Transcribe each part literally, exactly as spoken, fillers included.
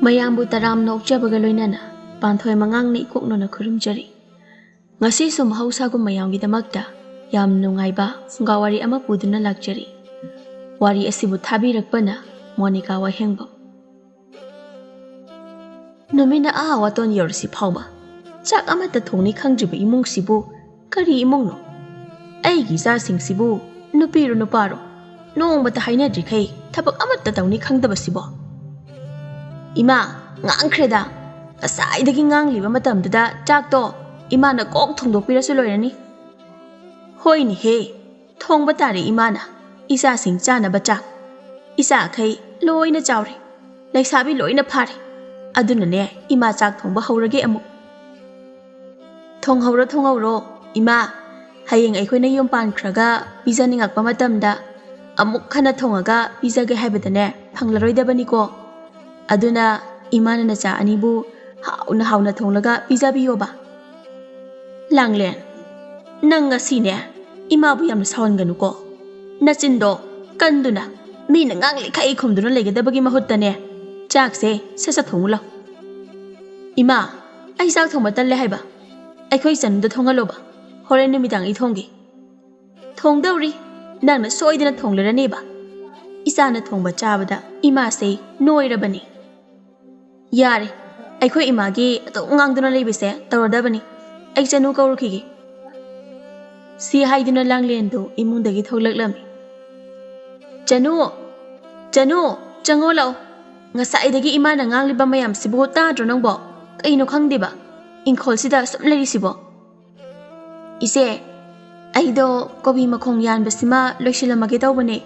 ꯃꯌꯥꯝꯕꯨ ꯇꯔꯥꯝꯅ ꯑꯣꯛꯆꯕꯒ ꯂꯣꯏꯅꯅ ꯄꯥꯟꯊꯣꯏ ꯃꯉꯥꯡꯅ ꯏꯀꯣꯛꯅꯅ ꯈꯨꯔꯨꯝꯖꯔꯤ꯫ ꯉꯁꯤꯁꯨ ꯃꯍꯧꯁꯥꯒꯨꯝ ꯃꯌꯥꯝꯒꯤꯗꯃꯛꯇ ꯌꯥꯝ ꯅꯨꯡꯉꯥꯏꯕ ꯐꯨꯡꯒꯥ ꯋꯥꯔꯤ ꯑꯃ ꯄꯨꯗꯨꯅ ꯂꯥꯛꯆꯔꯤ꯫ ꯋꯥꯔꯤ ꯑꯁꯤꯕꯨ ꯊꯥꯕꯤꯔꯛꯄꯅ ꯃꯣꯅꯤꯀꯥ ꯋꯥꯍꯦꯡꯕꯝ꯫ ꯅꯨꯃꯤꯠꯅ ꯑꯥ ꯋꯥꯇꯣꯟ ꯌꯧꯔꯁꯤ ꯐꯥꯎꯕ ꯆꯥꯛ ꯑꯃꯠꯇ ꯊꯣꯡꯅꯤ ꯈꯪꯗ꯭ꯔꯤꯕ ꯏꯃꯨꯡꯁꯤꯕꯨ ꯀꯔꯤ ꯏꯃꯨꯡꯅꯣ? ꯑꯩꯒꯤ ꯏꯆꯥꯁꯤꯡꯁꯤꯕꯨ ꯅꯨꯄꯤꯔꯣ ꯅꯨꯄꯥꯔꯣ ꯅꯣꯡꯃꯇ ꯍꯥꯏꯅꯗ꯭ꯔꯤꯈꯩ ꯊꯕꯛ ꯑꯃꯠꯇ ꯇꯧꯅꯤ ꯈꯪꯗꯕꯁꯤꯕꯣ? ꯏꯃꯥ, ꯉꯥꯡꯈ꯭ꯔꯦꯗ꯫ ꯉꯁꯥꯏꯗꯒꯤ ꯉꯥꯡꯂꯤꯕ ꯃꯇꯝꯗꯨꯗ ꯆꯥꯛꯇꯣ ꯏꯃꯥꯅ ꯀꯣꯛ ꯊꯣꯡꯗꯣꯛꯄꯤꯔꯁꯨ ꯂꯣꯏꯔꯅꯤ꯫ ꯍꯣꯏꯅꯦꯍꯦ, ꯊꯣꯡꯕ ꯇꯥꯔꯦ ꯏꯃꯥꯅ꯫ ꯏꯆꯥꯁꯤꯡ ꯆꯥꯅꯕ ꯆꯥꯛ꯫ ꯏꯆꯥꯈꯩ ꯂꯣꯏꯅ ꯆꯥꯎꯔꯦ꯫ ꯂꯩꯁꯥꯕꯤ ꯂꯣꯏꯅ ꯐꯥꯔꯦ꯫ ꯑꯗꯨꯅꯅꯦ ꯏꯃꯥ ꯆꯥꯛ ꯊꯣꯡꯕ ꯍꯧꯔꯒꯦ ꯑꯃꯨꯛ꯫ ꯊꯣꯡꯍꯧꯔꯣ, ꯊꯣꯡꯍꯧꯔꯣ, ꯏꯃꯥ꯫ ꯍꯌꯦꯡ ꯑꯩꯈꯣꯏꯅ ꯌꯨꯝ ꯄꯥꯟꯈ꯭ꯔꯒ ꯄꯤꯖꯅꯤꯡꯉꯛꯄ ꯃꯇꯝꯗ ꯑꯃꯨꯛ ꯍꯟꯅ ꯊꯣꯡꯉꯒ ꯄꯤꯖꯒꯦ ꯍꯥꯏꯕꯗꯅꯦ ꯐꯪꯂꯔꯣꯏꯗꯕꯅꯤꯀꯣ꯫ ꯑꯗꯨꯅ ꯏꯃꯥꯅ ꯅꯆꯥ ꯑꯅꯤꯕꯨ ꯍꯥꯎꯅ ꯍꯥꯎꯅ ꯊꯣꯡꯂꯒ ꯄꯤꯖꯕꯤꯌꯣꯕ꯫ ꯂꯥꯡꯂꯦꯟ, ꯅꯪ ꯉꯁꯤꯅꯦ ꯏꯃꯥꯕꯨ ꯌꯥꯝꯅ ꯁꯥꯎꯍꯟꯒꯅꯨꯀꯣ꯫ ꯅꯆꯤꯟꯗꯣ ꯀꯟꯗꯨꯅ ꯃꯤꯅ ꯉꯥꯡꯂꯤꯈꯩ ꯈꯨꯝꯗꯨꯅ ꯂꯩꯒꯗꯕꯒꯤ ꯃꯍꯨꯠꯇꯅꯦ ꯆꯥꯛꯁꯦ ꯁꯠ ꯁꯠ ꯊꯣꯡꯉꯨ ꯂꯥꯎ꯫ ꯏꯃꯥ, ꯑꯩ ꯆꯥꯛ ꯊꯣꯡꯕ ꯇꯜꯂꯦ ꯍꯥꯏꯕ꯫ ꯑꯩꯈꯣꯏ ꯆꯅꯨꯗ ꯊꯣꯡꯍꯜꯂꯣꯕ꯫ ꯍꯣꯔꯦꯟ ꯅꯨꯃꯤꯗꯥꯡ ꯑꯩ ꯊꯣꯡꯒꯦ꯫ ꯊꯣꯡꯗꯧꯔꯤ꯫ ꯅꯪꯅ ꯁꯣꯏꯗꯅ ꯊꯣꯡꯂꯔꯅꯦꯕ꯫ ꯏꯆꯥꯅ ꯊꯣꯡꯕ ꯆꯥꯕꯗ ꯏꯃꯥꯁꯦ ꯅꯣꯏꯔꯕꯅꯤ꯫ ꯌꯥꯔꯦ, ꯑꯩꯈꯣꯏ ꯏꯃꯥꯒꯤ ꯑꯗꯨꯝ ꯉꯥꯡꯗꯨꯅ ꯂꯩꯕꯁꯦ ꯇꯧꯔꯗꯕꯅꯤ꯫ ꯑꯩ ꯆꯅꯨ ꯀꯧꯔꯨꯈꯤꯒꯦ꯫ ꯁꯤ ꯍꯥꯏꯗꯨꯅ ꯂꯥꯡꯂꯦꯟꯗꯨ ꯏꯃꯨꯡꯗꯒꯤ ꯊꯣꯛꯂꯛꯂꯝꯃꯤ꯫ "ꯆꯅꯨ, ꯆꯅꯨ, ꯆꯪꯉꯣ ꯂꯥꯛꯑꯣ꯫ ꯉꯁꯥꯏꯗꯒꯤ ꯏꯃꯥꯅ ꯉꯥꯡꯂꯤꯕ ꯃꯌꯥꯝꯁꯤꯕꯨ ꯇꯥꯗ꯭ꯔꯣ ꯅꯪꯕꯣ? ꯀꯩꯅꯣ ꯈꯪꯗꯦꯕ, ꯏꯪꯈꯣꯜꯁꯤꯗ ꯁꯨꯝ ꯂꯩꯔꯤꯁꯤꯕꯣ?" "ꯏꯆꯦ, ꯑꯩꯗꯣ ꯀꯣꯕꯤ ꯃꯈꯣꯡ ꯌꯥꯟꯕꯁꯤꯃ ꯂꯣꯏꯁꯤꯜꯂꯝꯃꯒꯦ ꯇꯧꯕꯅꯦ,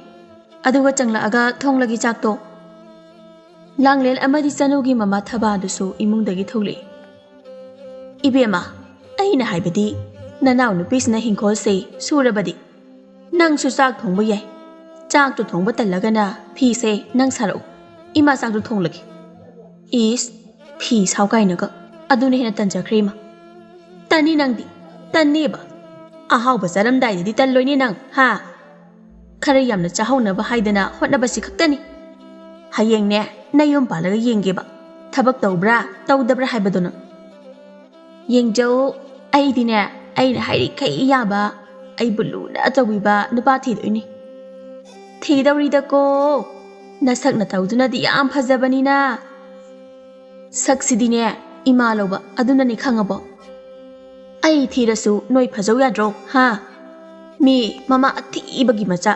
ꯑꯗꯨꯒ ꯆꯪꯂꯛꯑꯒ ꯊꯣꯡꯂꯒꯦ ꯆꯥꯛꯇꯣ꯫" ꯂꯥꯡꯂꯦꯟ ꯑꯃꯗꯤ ꯆꯅꯨꯒꯤ ꯃꯃꯥ ꯊꯕꯥꯗꯨꯁꯨ ꯏꯃꯨꯡꯗꯒꯤ ꯊꯣꯛꯂꯛꯏ꯫ "ꯏꯕꯦꯝꯃ, ꯑꯩꯅ ꯍꯥꯏꯕꯗꯤ, ꯅꯅꯥꯎ ꯅꯨꯄꯤꯁꯤꯅ ꯍꯤꯡꯈꯣꯜꯁꯦ ꯁꯨꯔꯕꯗꯤ ꯅꯪꯁꯨ ꯆꯥꯛ ꯊꯣꯡꯕ ꯌꯥꯏ꯫ ꯆꯥꯛꯇꯣ ꯊꯣꯡꯕ ꯇꯜꯂꯒꯅ ꯐꯤꯁꯦ ꯅꯪ ꯁꯥꯔꯛꯎ, ꯏꯃꯥ ꯆꯥꯛꯇꯣ ꯊꯣꯡꯂꯒꯦ꯫" "ꯏꯁ, ꯐꯤ ꯁꯥꯎ ꯀꯥꯏꯅꯒ, ꯑꯗꯨꯅ ꯍꯦꯟꯅ ꯇꯟꯖꯈ꯭ꯔꯦ ꯏꯃꯥ꯫" "ꯇꯟꯅꯤ ꯅꯪꯗꯤ, ꯇꯟꯅꯦꯕ꯫ ꯑꯍꯥꯎꯕ ꯆꯥꯔꯝꯗꯥꯏꯗꯗꯤ ꯇꯜꯂꯣꯏꯅꯦ ꯅꯪ, ꯍꯥ? ꯈꯔ ꯌꯥꯝꯅ ꯆꯥꯍꯧꯅꯕ ꯍꯥꯏꯗꯅ ꯍꯣꯠꯅꯕꯁꯤ ꯈꯛꯇꯅꯤ꯫ ꯍꯌꯦꯡꯅꯦ ꯅꯌꯨꯝ ꯄꯥꯜꯂꯒ ꯌꯦꯡꯒꯦꯕ꯫ ꯊꯕꯛ ꯇꯧꯕ꯭ꯔꯥ ꯇꯧꯗꯕ꯭ꯔꯥ ꯍꯥꯏꯕꯗꯣ ꯅꯪ? ꯌꯦꯡꯖꯧ, ꯑꯩꯗꯤꯅꯦ, ꯑꯩꯅ ꯍꯥꯏꯔꯤꯈꯩ ꯌꯥꯕ, ꯑꯩꯕꯨ ꯂꯨꯅ ꯇꯧꯕꯤꯕ ꯅꯨꯄꯥ ꯊꯤꯗꯣꯏꯅꯤ꯫ ꯊꯤꯗꯧꯔꯤꯗꯀꯣ, ꯅꯁꯛ ꯅꯇꯧꯗꯨꯅꯗꯤ ꯌꯥꯝ ꯐꯖꯕꯅꯤꯅ꯫ ꯁꯛꯁꯤꯗꯤꯅꯦ, ꯏꯃꯥ ꯂꯧꯕ ꯑꯗꯨꯅꯅꯤ, ꯈꯪꯉꯕꯣ? ꯑꯩ ꯊꯤꯔꯁꯨ ꯅꯣꯏ ꯐꯖꯧ ꯌꯥꯗ꯭ꯔꯣ, ꯍꯥ? ꯃꯤ ꯃꯃꯥ ꯑꯊꯤꯕꯒꯤ ꯃꯆꯥ,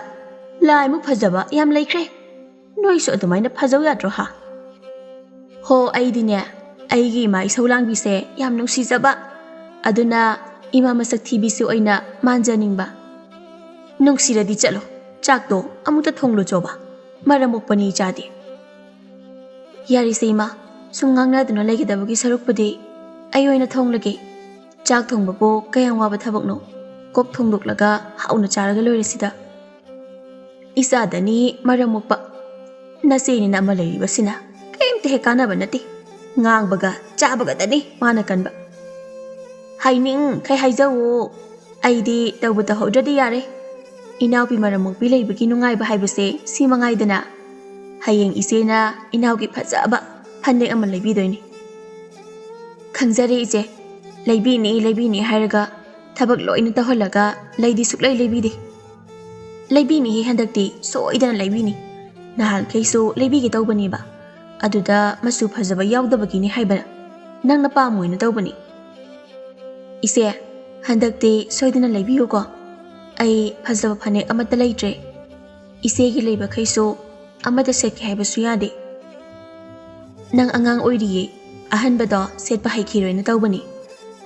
ꯂꯥꯏꯃꯨꯛ ꯐꯖꯕ ꯌꯥꯝ ꯂꯩꯈ꯭ꯔꯦ꯫ ꯅꯣꯏꯁꯨ ꯑꯗꯨꯃꯥꯏꯅ ꯐꯖꯧ ꯌꯥꯗ꯭ꯔꯣ, ꯍꯥ? ꯍꯣ, ꯑꯩꯗꯤꯅꯦ, ꯑꯩꯒꯤ ꯏꯃꯥ ꯏꯁꯧ ꯂꯥꯡꯕꯤꯁꯦ ꯌꯥꯝ ꯅꯨꯡꯁꯤꯖꯕ, ꯑꯗꯨꯅ ꯏꯃꯥ ꯃꯁꯛ ꯊꯤꯕꯤꯁꯨ ꯑꯣꯏꯅ ꯃꯥꯟꯖꯅꯤꯡꯕ꯫ ꯅꯨꯡꯁꯤꯔꯗꯤ ꯆꯠꯂꯣ, ꯆꯥꯛꯇꯣ ꯑꯃꯨꯛꯇ ꯊꯣꯡꯂꯨꯆꯣꯕ, ꯃꯔꯝ ꯃꯣꯛꯄꯅꯤ ꯏꯆꯥꯗꯤ꯫ ꯌꯥꯔꯤꯁꯦ ꯏꯃꯥ, ꯁꯨꯝ ꯉꯥꯡꯅꯗꯨꯅ ꯂꯩꯒꯗꯕꯒꯤ ꯁꯔꯨꯛꯄꯨꯗꯤ ꯑꯩ ꯑꯣꯏꯅ ꯊꯣꯡꯂꯒꯦ꯫ ꯆꯥꯛ ꯊꯣꯡꯕꯕꯨ ꯀꯌꯥꯝ ꯋꯥꯕ ꯊꯕꯛꯅꯣ? ꯀꯣꯛ ꯊꯣꯡꯗꯣꯛꯂꯒ ꯍꯥꯎꯅ ꯆꯥꯔꯒ ꯂꯣꯏꯔꯦ ꯁꯤꯗ꯫ ꯏꯆꯥꯗꯅꯤ ꯃꯔꯝ ꯃꯣꯛꯄ꯫ ꯅꯆꯦꯅꯤꯅ ꯑꯃ ꯂꯩꯔꯤꯕꯁꯤꯅ ꯀꯔꯤꯝꯇ ꯍꯦꯛ ꯀꯥꯟꯅꯕ ꯅꯠꯇꯦ꯫ ꯉꯥꯡꯕꯒ ꯆꯥꯕꯒꯗꯅꯤ ꯃꯥꯅ ꯀꯟꯕ꯫ ꯍꯥꯏꯅꯤꯡꯈꯩ ꯍꯥꯏꯖꯧꯋꯣ꯫ ꯑꯩꯗꯤ ꯇꯧꯕꯨ ꯇꯧꯍꯧꯗ꯭ꯔꯗꯤ ꯌꯥꯔꯦ꯫ ꯏꯅꯥꯎꯄꯤ ꯃꯔꯝ ꯃꯣꯛꯄꯤ ꯂꯩꯕꯒꯤ ꯅꯨꯡꯉꯥꯏꯕ ꯍꯥꯏꯕꯁꯦ ꯁꯤ ꯃꯉꯥꯏꯗꯅ꯫ ꯍꯌꯦꯡ ꯏꯆꯦꯅ ꯏꯅꯥꯎꯒꯤ ꯐꯖꯕ ꯐꯅꯦꯛ ꯑꯃ ꯂꯩꯕꯤꯗꯣꯏꯅꯤ꯫ ꯈꯪꯖꯔꯦ ꯏꯆꯦ, ꯂꯩꯕꯤꯅꯤ, ꯂꯩꯕꯤꯅꯤ ꯍꯥꯏꯔꯒ ꯊꯕꯛ ꯂꯣꯏꯅ ꯇꯧꯍꯜꯂꯒ ꯂꯩꯗꯤ ꯁꯨꯛꯂꯩ ꯂꯩꯕꯤꯗꯦ꯫ ꯂꯩꯕꯤꯅꯤꯍꯦ, ꯍꯟꯗꯛꯇꯤ ꯁꯣꯏꯗꯅ ꯂꯩꯕꯤꯅꯤ꯫ ꯅꯍꯥꯟꯈꯩꯁꯨ ꯂꯩꯕꯤꯒꯦ ꯇꯧꯕꯅꯦꯕ, ꯑꯗꯨꯗ ꯃꯆꯨ ꯐꯖꯕ ꯌꯥꯎꯗꯕꯒꯤꯅꯤ ꯍꯥꯏꯕ, ꯅꯪꯅ ꯄꯥꯝꯃꯣꯏꯅ ꯇꯧꯕꯅꯤ꯫ ꯏꯆꯦ, ꯍꯟꯗꯛꯇꯤ ꯁꯣꯏꯗꯅ ꯂꯩꯕꯤꯌꯨꯀꯣ꯫ ꯑꯩ ꯐꯖꯕ ꯐꯅꯦꯛ ꯑꯃꯠꯇ ꯂꯩꯇ꯭ꯔꯦ꯫ ꯏꯆꯦꯒꯤ ꯂꯩꯕꯈꯩꯁꯨ ꯑꯃꯠꯇ ꯁꯦꯠꯀꯦ ꯍꯥꯏꯕꯁꯨ ꯌꯥꯗꯦ꯫ ꯅꯪ ꯑꯉꯥꯡ ꯑꯣꯏꯔꯤꯌꯦ, ꯑꯍꯟꯕꯗꯣ ꯁꯦꯠꯄ ꯍꯩꯈꯤꯔꯣꯏꯅ ꯇꯧꯕꯅꯤ꯫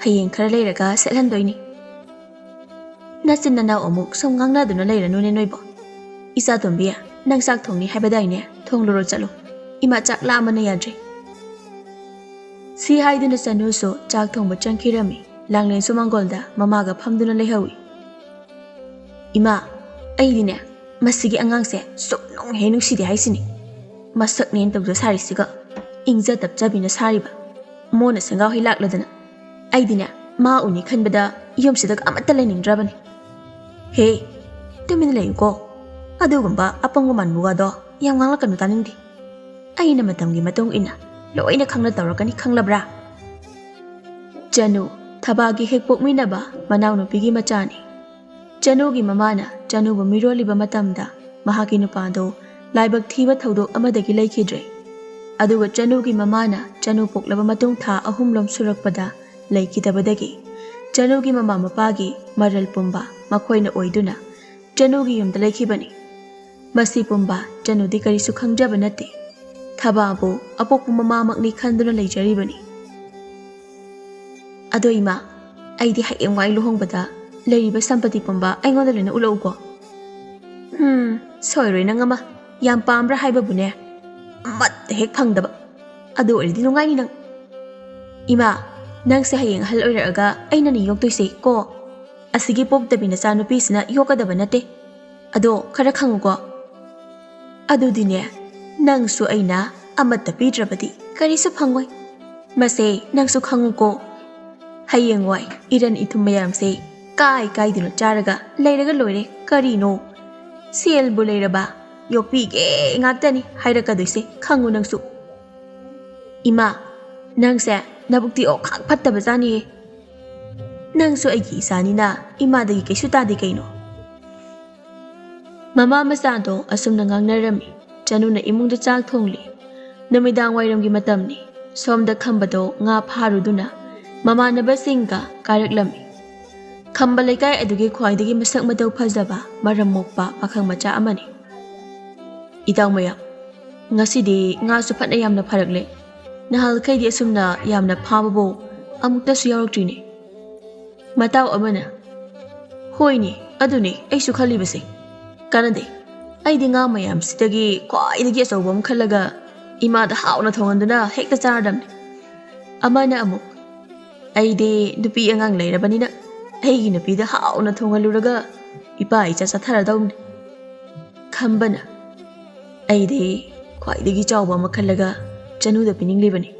ꯍꯌꯦꯡ ꯈꯔ ꯂꯩꯔꯒ ꯁꯦꯠꯍꯟꯗꯣꯏꯅꯤ꯫ ꯅꯆꯤꯟ ꯅꯅꯥꯎ ꯑꯃꯨꯛ ꯁꯨꯝ ꯉꯥꯡꯅꯗꯨꯅ ꯂꯩꯔꯅꯨꯅꯦ ꯅꯣꯏꯕꯣ꯫ ꯏꯆꯥ ꯇꯣꯝꯕꯤ, ꯅꯪ ꯆꯥꯛ ꯊꯣꯡꯅꯤ ꯍꯥꯏꯕꯗꯥꯏꯅꯦ? ꯊꯣꯡꯂꯨꯔꯣ ꯆꯠꯂꯣ꯫ ꯏꯃꯥ ꯆꯥꯛ ꯂꯥꯝꯕꯅ ꯌꯥꯗ꯭ꯔꯦ꯫ ꯁꯤ ꯍꯥꯏꯗꯨꯅ ꯆꯅꯨꯁꯨ ꯆꯥꯛ ꯊꯣꯡꯕ ꯆꯪꯈꯤꯔꯝꯃꯤ꯫ ꯂꯥꯡꯂꯦꯟꯁꯨ ꯃꯥꯡꯒꯣꯜꯗ ꯃꯃꯥꯒ ꯐꯝꯗꯨꯅ ꯂꯩꯍꯧꯏ꯫ ꯏꯃꯥ, ꯑꯩꯗꯤꯅꯦ, ꯃꯁꯤꯒꯤ ꯑꯉꯥꯡꯁꯦ ꯁꯨꯛꯅꯨꯡ ꯍꯦꯛ ꯅꯨꯡꯁꯤꯗꯦ ꯍꯥꯏꯁꯤꯅꯤ꯫ ꯃꯁꯛꯅꯦꯅ ꯇꯧꯖ ꯁꯥꯔꯤꯁꯤꯒ, ꯏꯪꯖ ꯇꯞꯆꯕꯤꯅ ꯁꯥꯔꯤꯕ꯫ ꯃꯣꯟꯅ ꯁꯦꯡꯒꯥꯎ ꯍꯩ ꯂꯥꯛꯂꯗꯅ꯫ ꯑꯩꯗꯤꯅꯦ, ꯃꯥ ꯎꯅꯤ ꯈꯟꯕꯗ ꯌꯨꯝꯁꯤꯗꯒ ꯑꯃꯠꯇ ꯂꯩꯅꯤꯡꯗ꯭ꯔꯕꯅꯤ꯫ ꯍꯦ, ꯇꯨꯃꯤꯟꯅ ꯂꯩꯌꯨꯀꯣ꯫ ꯑꯗꯨꯒꯨꯝꯕ ꯑꯄꯪꯕ ꯃꯥꯟꯕ ꯋꯥꯗꯣ ꯌꯥꯝ ꯉꯥꯡꯂꯛꯀꯅꯨ, ꯇꯥꯅꯤꯡꯗꯦ꯫ ꯑꯩꯅ ꯃꯇꯝꯒꯤ ꯃꯇꯨꯡ ꯏꯟꯅ ꯂꯣꯏꯅ ꯈꯪꯅ ꯇꯧꯔꯛꯀꯅꯤ, ꯈꯪꯂꯕ꯭ꯔꯥ? ꯆꯅꯨ, ꯊꯕꯥꯒꯤ ꯍꯦꯛ ꯄꯣꯛꯃꯤꯟꯅꯕ ꯃꯅꯥꯎꯅꯨꯄꯤꯒꯤ ꯃꯆꯥꯅꯤ꯫ ꯆꯅꯨꯒꯤ ꯃꯃꯥꯅ ꯆꯅꯨꯕꯨ ꯃꯤꯔꯣꯜꯂꯤꯕ ꯃꯇꯝꯗ ꯃꯍꯥꯛꯀꯤ ꯅꯨꯄꯥꯗꯨ ꯂꯥꯏꯕꯛ ꯊꯤꯕ ꯊꯧꯗꯣꯛ ꯑꯃꯗꯒꯤ ꯂꯩꯈꯤꯗ꯭ꯔꯦ꯫ ꯑꯗꯨꯒ ꯆꯅꯨꯒꯤ ꯃꯃꯥꯅ ꯆꯅꯨ ꯄꯣꯛꯂꯕ ꯃꯇꯨꯡ ꯊꯥ ꯑꯍꯨꯝꯂꯣꯝ ꯁꯨꯔꯛꯄꯗ ꯂꯩꯈꯤꯗꯕꯗꯒꯤ ꯆꯅꯨꯒꯤ ꯃꯃꯥ ꯃꯄꯥꯒꯤ ꯃꯔꯜ ꯄꯨꯝꯕ ꯃꯈꯣꯏꯅ ꯑꯣꯏꯗꯨꯅ ꯆꯅꯨꯒꯤ ꯌꯨꯝꯗ ꯂꯩꯈꯤꯕꯅꯤ꯫ ꯃꯁꯤ ꯄꯨꯝꯕ ꯆꯅꯨꯗꯤ ꯀꯔꯤꯁꯨ ꯈꯪꯖꯕ ꯅꯠꯇꯦ꯫ ꯊꯕꯥꯕꯨ ꯑꯄꯣꯛꯄ ꯃꯃꯥꯃꯛꯅꯤ ꯈꯟꯗꯨꯅ ꯂꯩꯖꯔꯤꯕꯅꯤ꯫ ꯑꯗꯣ ꯏꯃꯥ, ꯑꯩꯗꯤ ꯍꯌꯦꯡꯋꯥꯏ ꯂꯨꯍꯣꯡꯕꯗ ꯂꯩꯔꯤꯕ ꯁꯝꯄꯇꯤ ꯄꯨꯝꯕ ꯑꯩꯉꯣꯟꯗ ꯂꯣꯏꯅ ꯎꯠꯂꯛꯎꯀꯣ꯫ ꯍꯨꯝ, ꯁꯣꯏꯔꯣꯏ ꯅꯪ ꯑꯃ꯫ ꯌꯥꯝ ꯄꯥꯝꯕ꯭ꯔꯥ ꯍꯥꯏꯕꯕꯨꯅꯦ, ꯑꯃꯠꯇ ꯍꯦꯛ ꯐꯪꯗꯕ꯫ ꯑꯗꯨ ꯑꯣꯏꯔꯗꯤ ꯅꯨꯡꯉꯥꯏꯅꯤ ꯅꯪ꯫ ꯏꯃꯥ, ꯅꯪꯁꯦ ꯍꯌꯦꯡ ꯑꯍꯜ ꯑꯣꯏꯔꯛꯑꯒ ꯑꯩꯅꯅꯤ ꯌꯣꯛꯇꯣꯏꯁꯦ ꯀꯣ꯫ ꯑꯁꯤꯒꯤ ꯄꯣꯛꯇꯕꯤ ꯅꯆꯥꯅꯨꯄꯤꯁꯤꯅ ꯌꯣꯛꯀꯗꯕ ꯅꯠꯇꯦ꯫ ꯑꯗꯣ ꯈꯔ ꯈꯪꯉꯨꯀꯣ꯫ ꯑꯗꯨꯗꯤꯅꯦ, ꯅꯪꯁꯨ ꯑꯩꯅ ꯑꯃꯠꯇ ꯄꯤꯗ꯭ꯔꯕꯗꯤ ꯀꯔꯤꯁꯨ ꯐꯪꯉꯣꯏ꯫ ꯃꯁꯦ ꯅꯪꯁꯨ ꯈꯪꯉꯨꯀꯣ꯫ ꯍꯌꯦꯡꯋꯥꯏ ꯏꯔꯟ ꯏꯊꯨꯝ ꯃꯌꯥꯝꯁꯦ ꯀꯥꯏ ꯀꯥꯏꯗꯅꯣ ꯆꯥꯔꯒ ꯂꯩꯔꯒ ꯂꯣꯏꯔꯦ꯫ ꯀꯔꯤꯅꯣ? ꯁꯦꯜꯕꯨ ꯂꯩꯔꯕ ꯌꯣꯛꯄꯤꯒꯦ ꯉꯥꯛꯇꯅꯤ ꯍꯥꯏꯔꯛꯀꯗꯣꯏꯁꯦ, ꯈꯪꯉꯨ ꯅꯪꯁꯨ꯫ ꯏꯃꯥ, ꯅꯪꯁꯦ ꯅꯕꯨꯛꯇꯤ ꯑꯣꯈꯥꯛ ꯐꯠꯇꯕ ꯖꯥꯠꯅꯤꯌꯦ꯫ ꯅꯪꯁꯨ ꯑꯩꯒꯤ ꯏꯆꯥꯅꯤꯅ ꯏꯃꯥꯗꯒꯤ ꯀꯩꯁꯨ ꯇꯥꯗꯦ ꯀꯩꯅꯣ? ꯃꯃꯥ ꯃꯆꯥꯗꯣ ꯑꯁꯨꯝꯅ ꯉꯥꯡꯅꯔꯝꯃꯤ꯫ ꯆꯅꯨꯅ ꯏꯃꯨꯡꯗ ꯆꯥꯛ ꯊꯣꯡꯂꯤ꯫ ꯅꯨꯃꯤꯗꯥꯡ ꯋꯥꯏꯔꯝꯒꯤ ꯃꯇꯝꯅꯤ꯫ ꯁꯣꯝꯗ ꯈꯝꯕꯗꯣ ꯉꯥ ꯐꯥꯔꯨꯗꯨꯅ ꯃꯃꯥꯟꯅꯕꯁꯤꯡꯒ ꯀꯥꯔꯛꯂꯝꯃꯤ꯫ ꯈꯝꯕ ꯂꯩꯀꯥꯏ ꯑꯗꯨꯒꯤ ꯈ꯭ꯋꯥꯏꯗꯒꯤ ꯃꯁꯛ ꯃꯇꯧ ꯐꯖꯕ, ꯃꯔꯝ ꯃꯣꯛꯄ ꯄꯥꯈꯪ ꯃꯆꯥ ꯑꯃꯅꯤ꯫ ꯏꯇꯥꯎ ꯃꯌꯥꯝ, ꯉꯁꯤꯗꯤ ꯉꯥꯁꯨ ꯐꯅ ꯌꯥꯝꯅ ꯐꯥꯔꯛꯂꯦ꯫ ꯅꯍꯥꯜꯈꯩꯗꯤ ꯑꯁꯨꯝꯅ ꯌꯥꯝꯅ ꯐꯥꯕꯕꯨ ꯑꯃꯨꯛꯇꯁꯨ ꯌꯥꯎꯔꯛꯇ꯭ꯔꯤꯅꯦ꯫ ꯃꯇꯥꯎ ꯑꯃꯅ, "ꯍꯣꯏꯅꯦ, ꯑꯗꯨꯅꯦ ꯑꯩꯁꯨ ꯈꯜꯂꯤꯕꯁꯦ꯫ ꯀꯥꯟꯅꯗꯦ꯫ ꯑꯩꯗꯤ ꯉꯥ ꯃꯌꯥꯝꯁꯤꯗꯒꯤ ꯈ꯭ꯋꯥꯏꯗꯒꯤ ꯑꯆꯧꯕ ꯑꯃ ꯈꯜꯂꯒ ꯏꯃꯥꯗ ꯍꯥꯎꯅ ꯊꯣꯡꯍꯟꯗꯨꯅ ꯍꯦꯛꯇ ꯆꯥꯔꯗꯝꯅꯤ꯫" ꯑꯃꯅ ꯑꯃꯨꯛ, "ꯑꯩꯗꯤ ꯅꯨꯄꯤ ꯑꯉꯥꯡ ꯂꯩꯔꯕꯅꯤꯅ ꯑꯩꯒꯤ ꯅꯨꯄꯤꯗ ꯍꯥꯎꯅ ꯊꯣꯡꯍꯜꯂꯨꯔꯒ ꯏꯄꯥ ꯏꯆꯥ ꯆꯠꯊꯔꯗꯧꯅꯤ꯫" ꯈꯝꯕꯅ, "ꯑꯩꯗꯤ ꯈ꯭ꯋꯥꯏꯗꯒꯤ ꯆꯥꯎꯕ ꯑꯃ ꯈꯜꯂꯒ ꯆꯅꯨꯗ ꯄꯤꯅꯤꯡꯂꯤꯕꯅꯤ꯫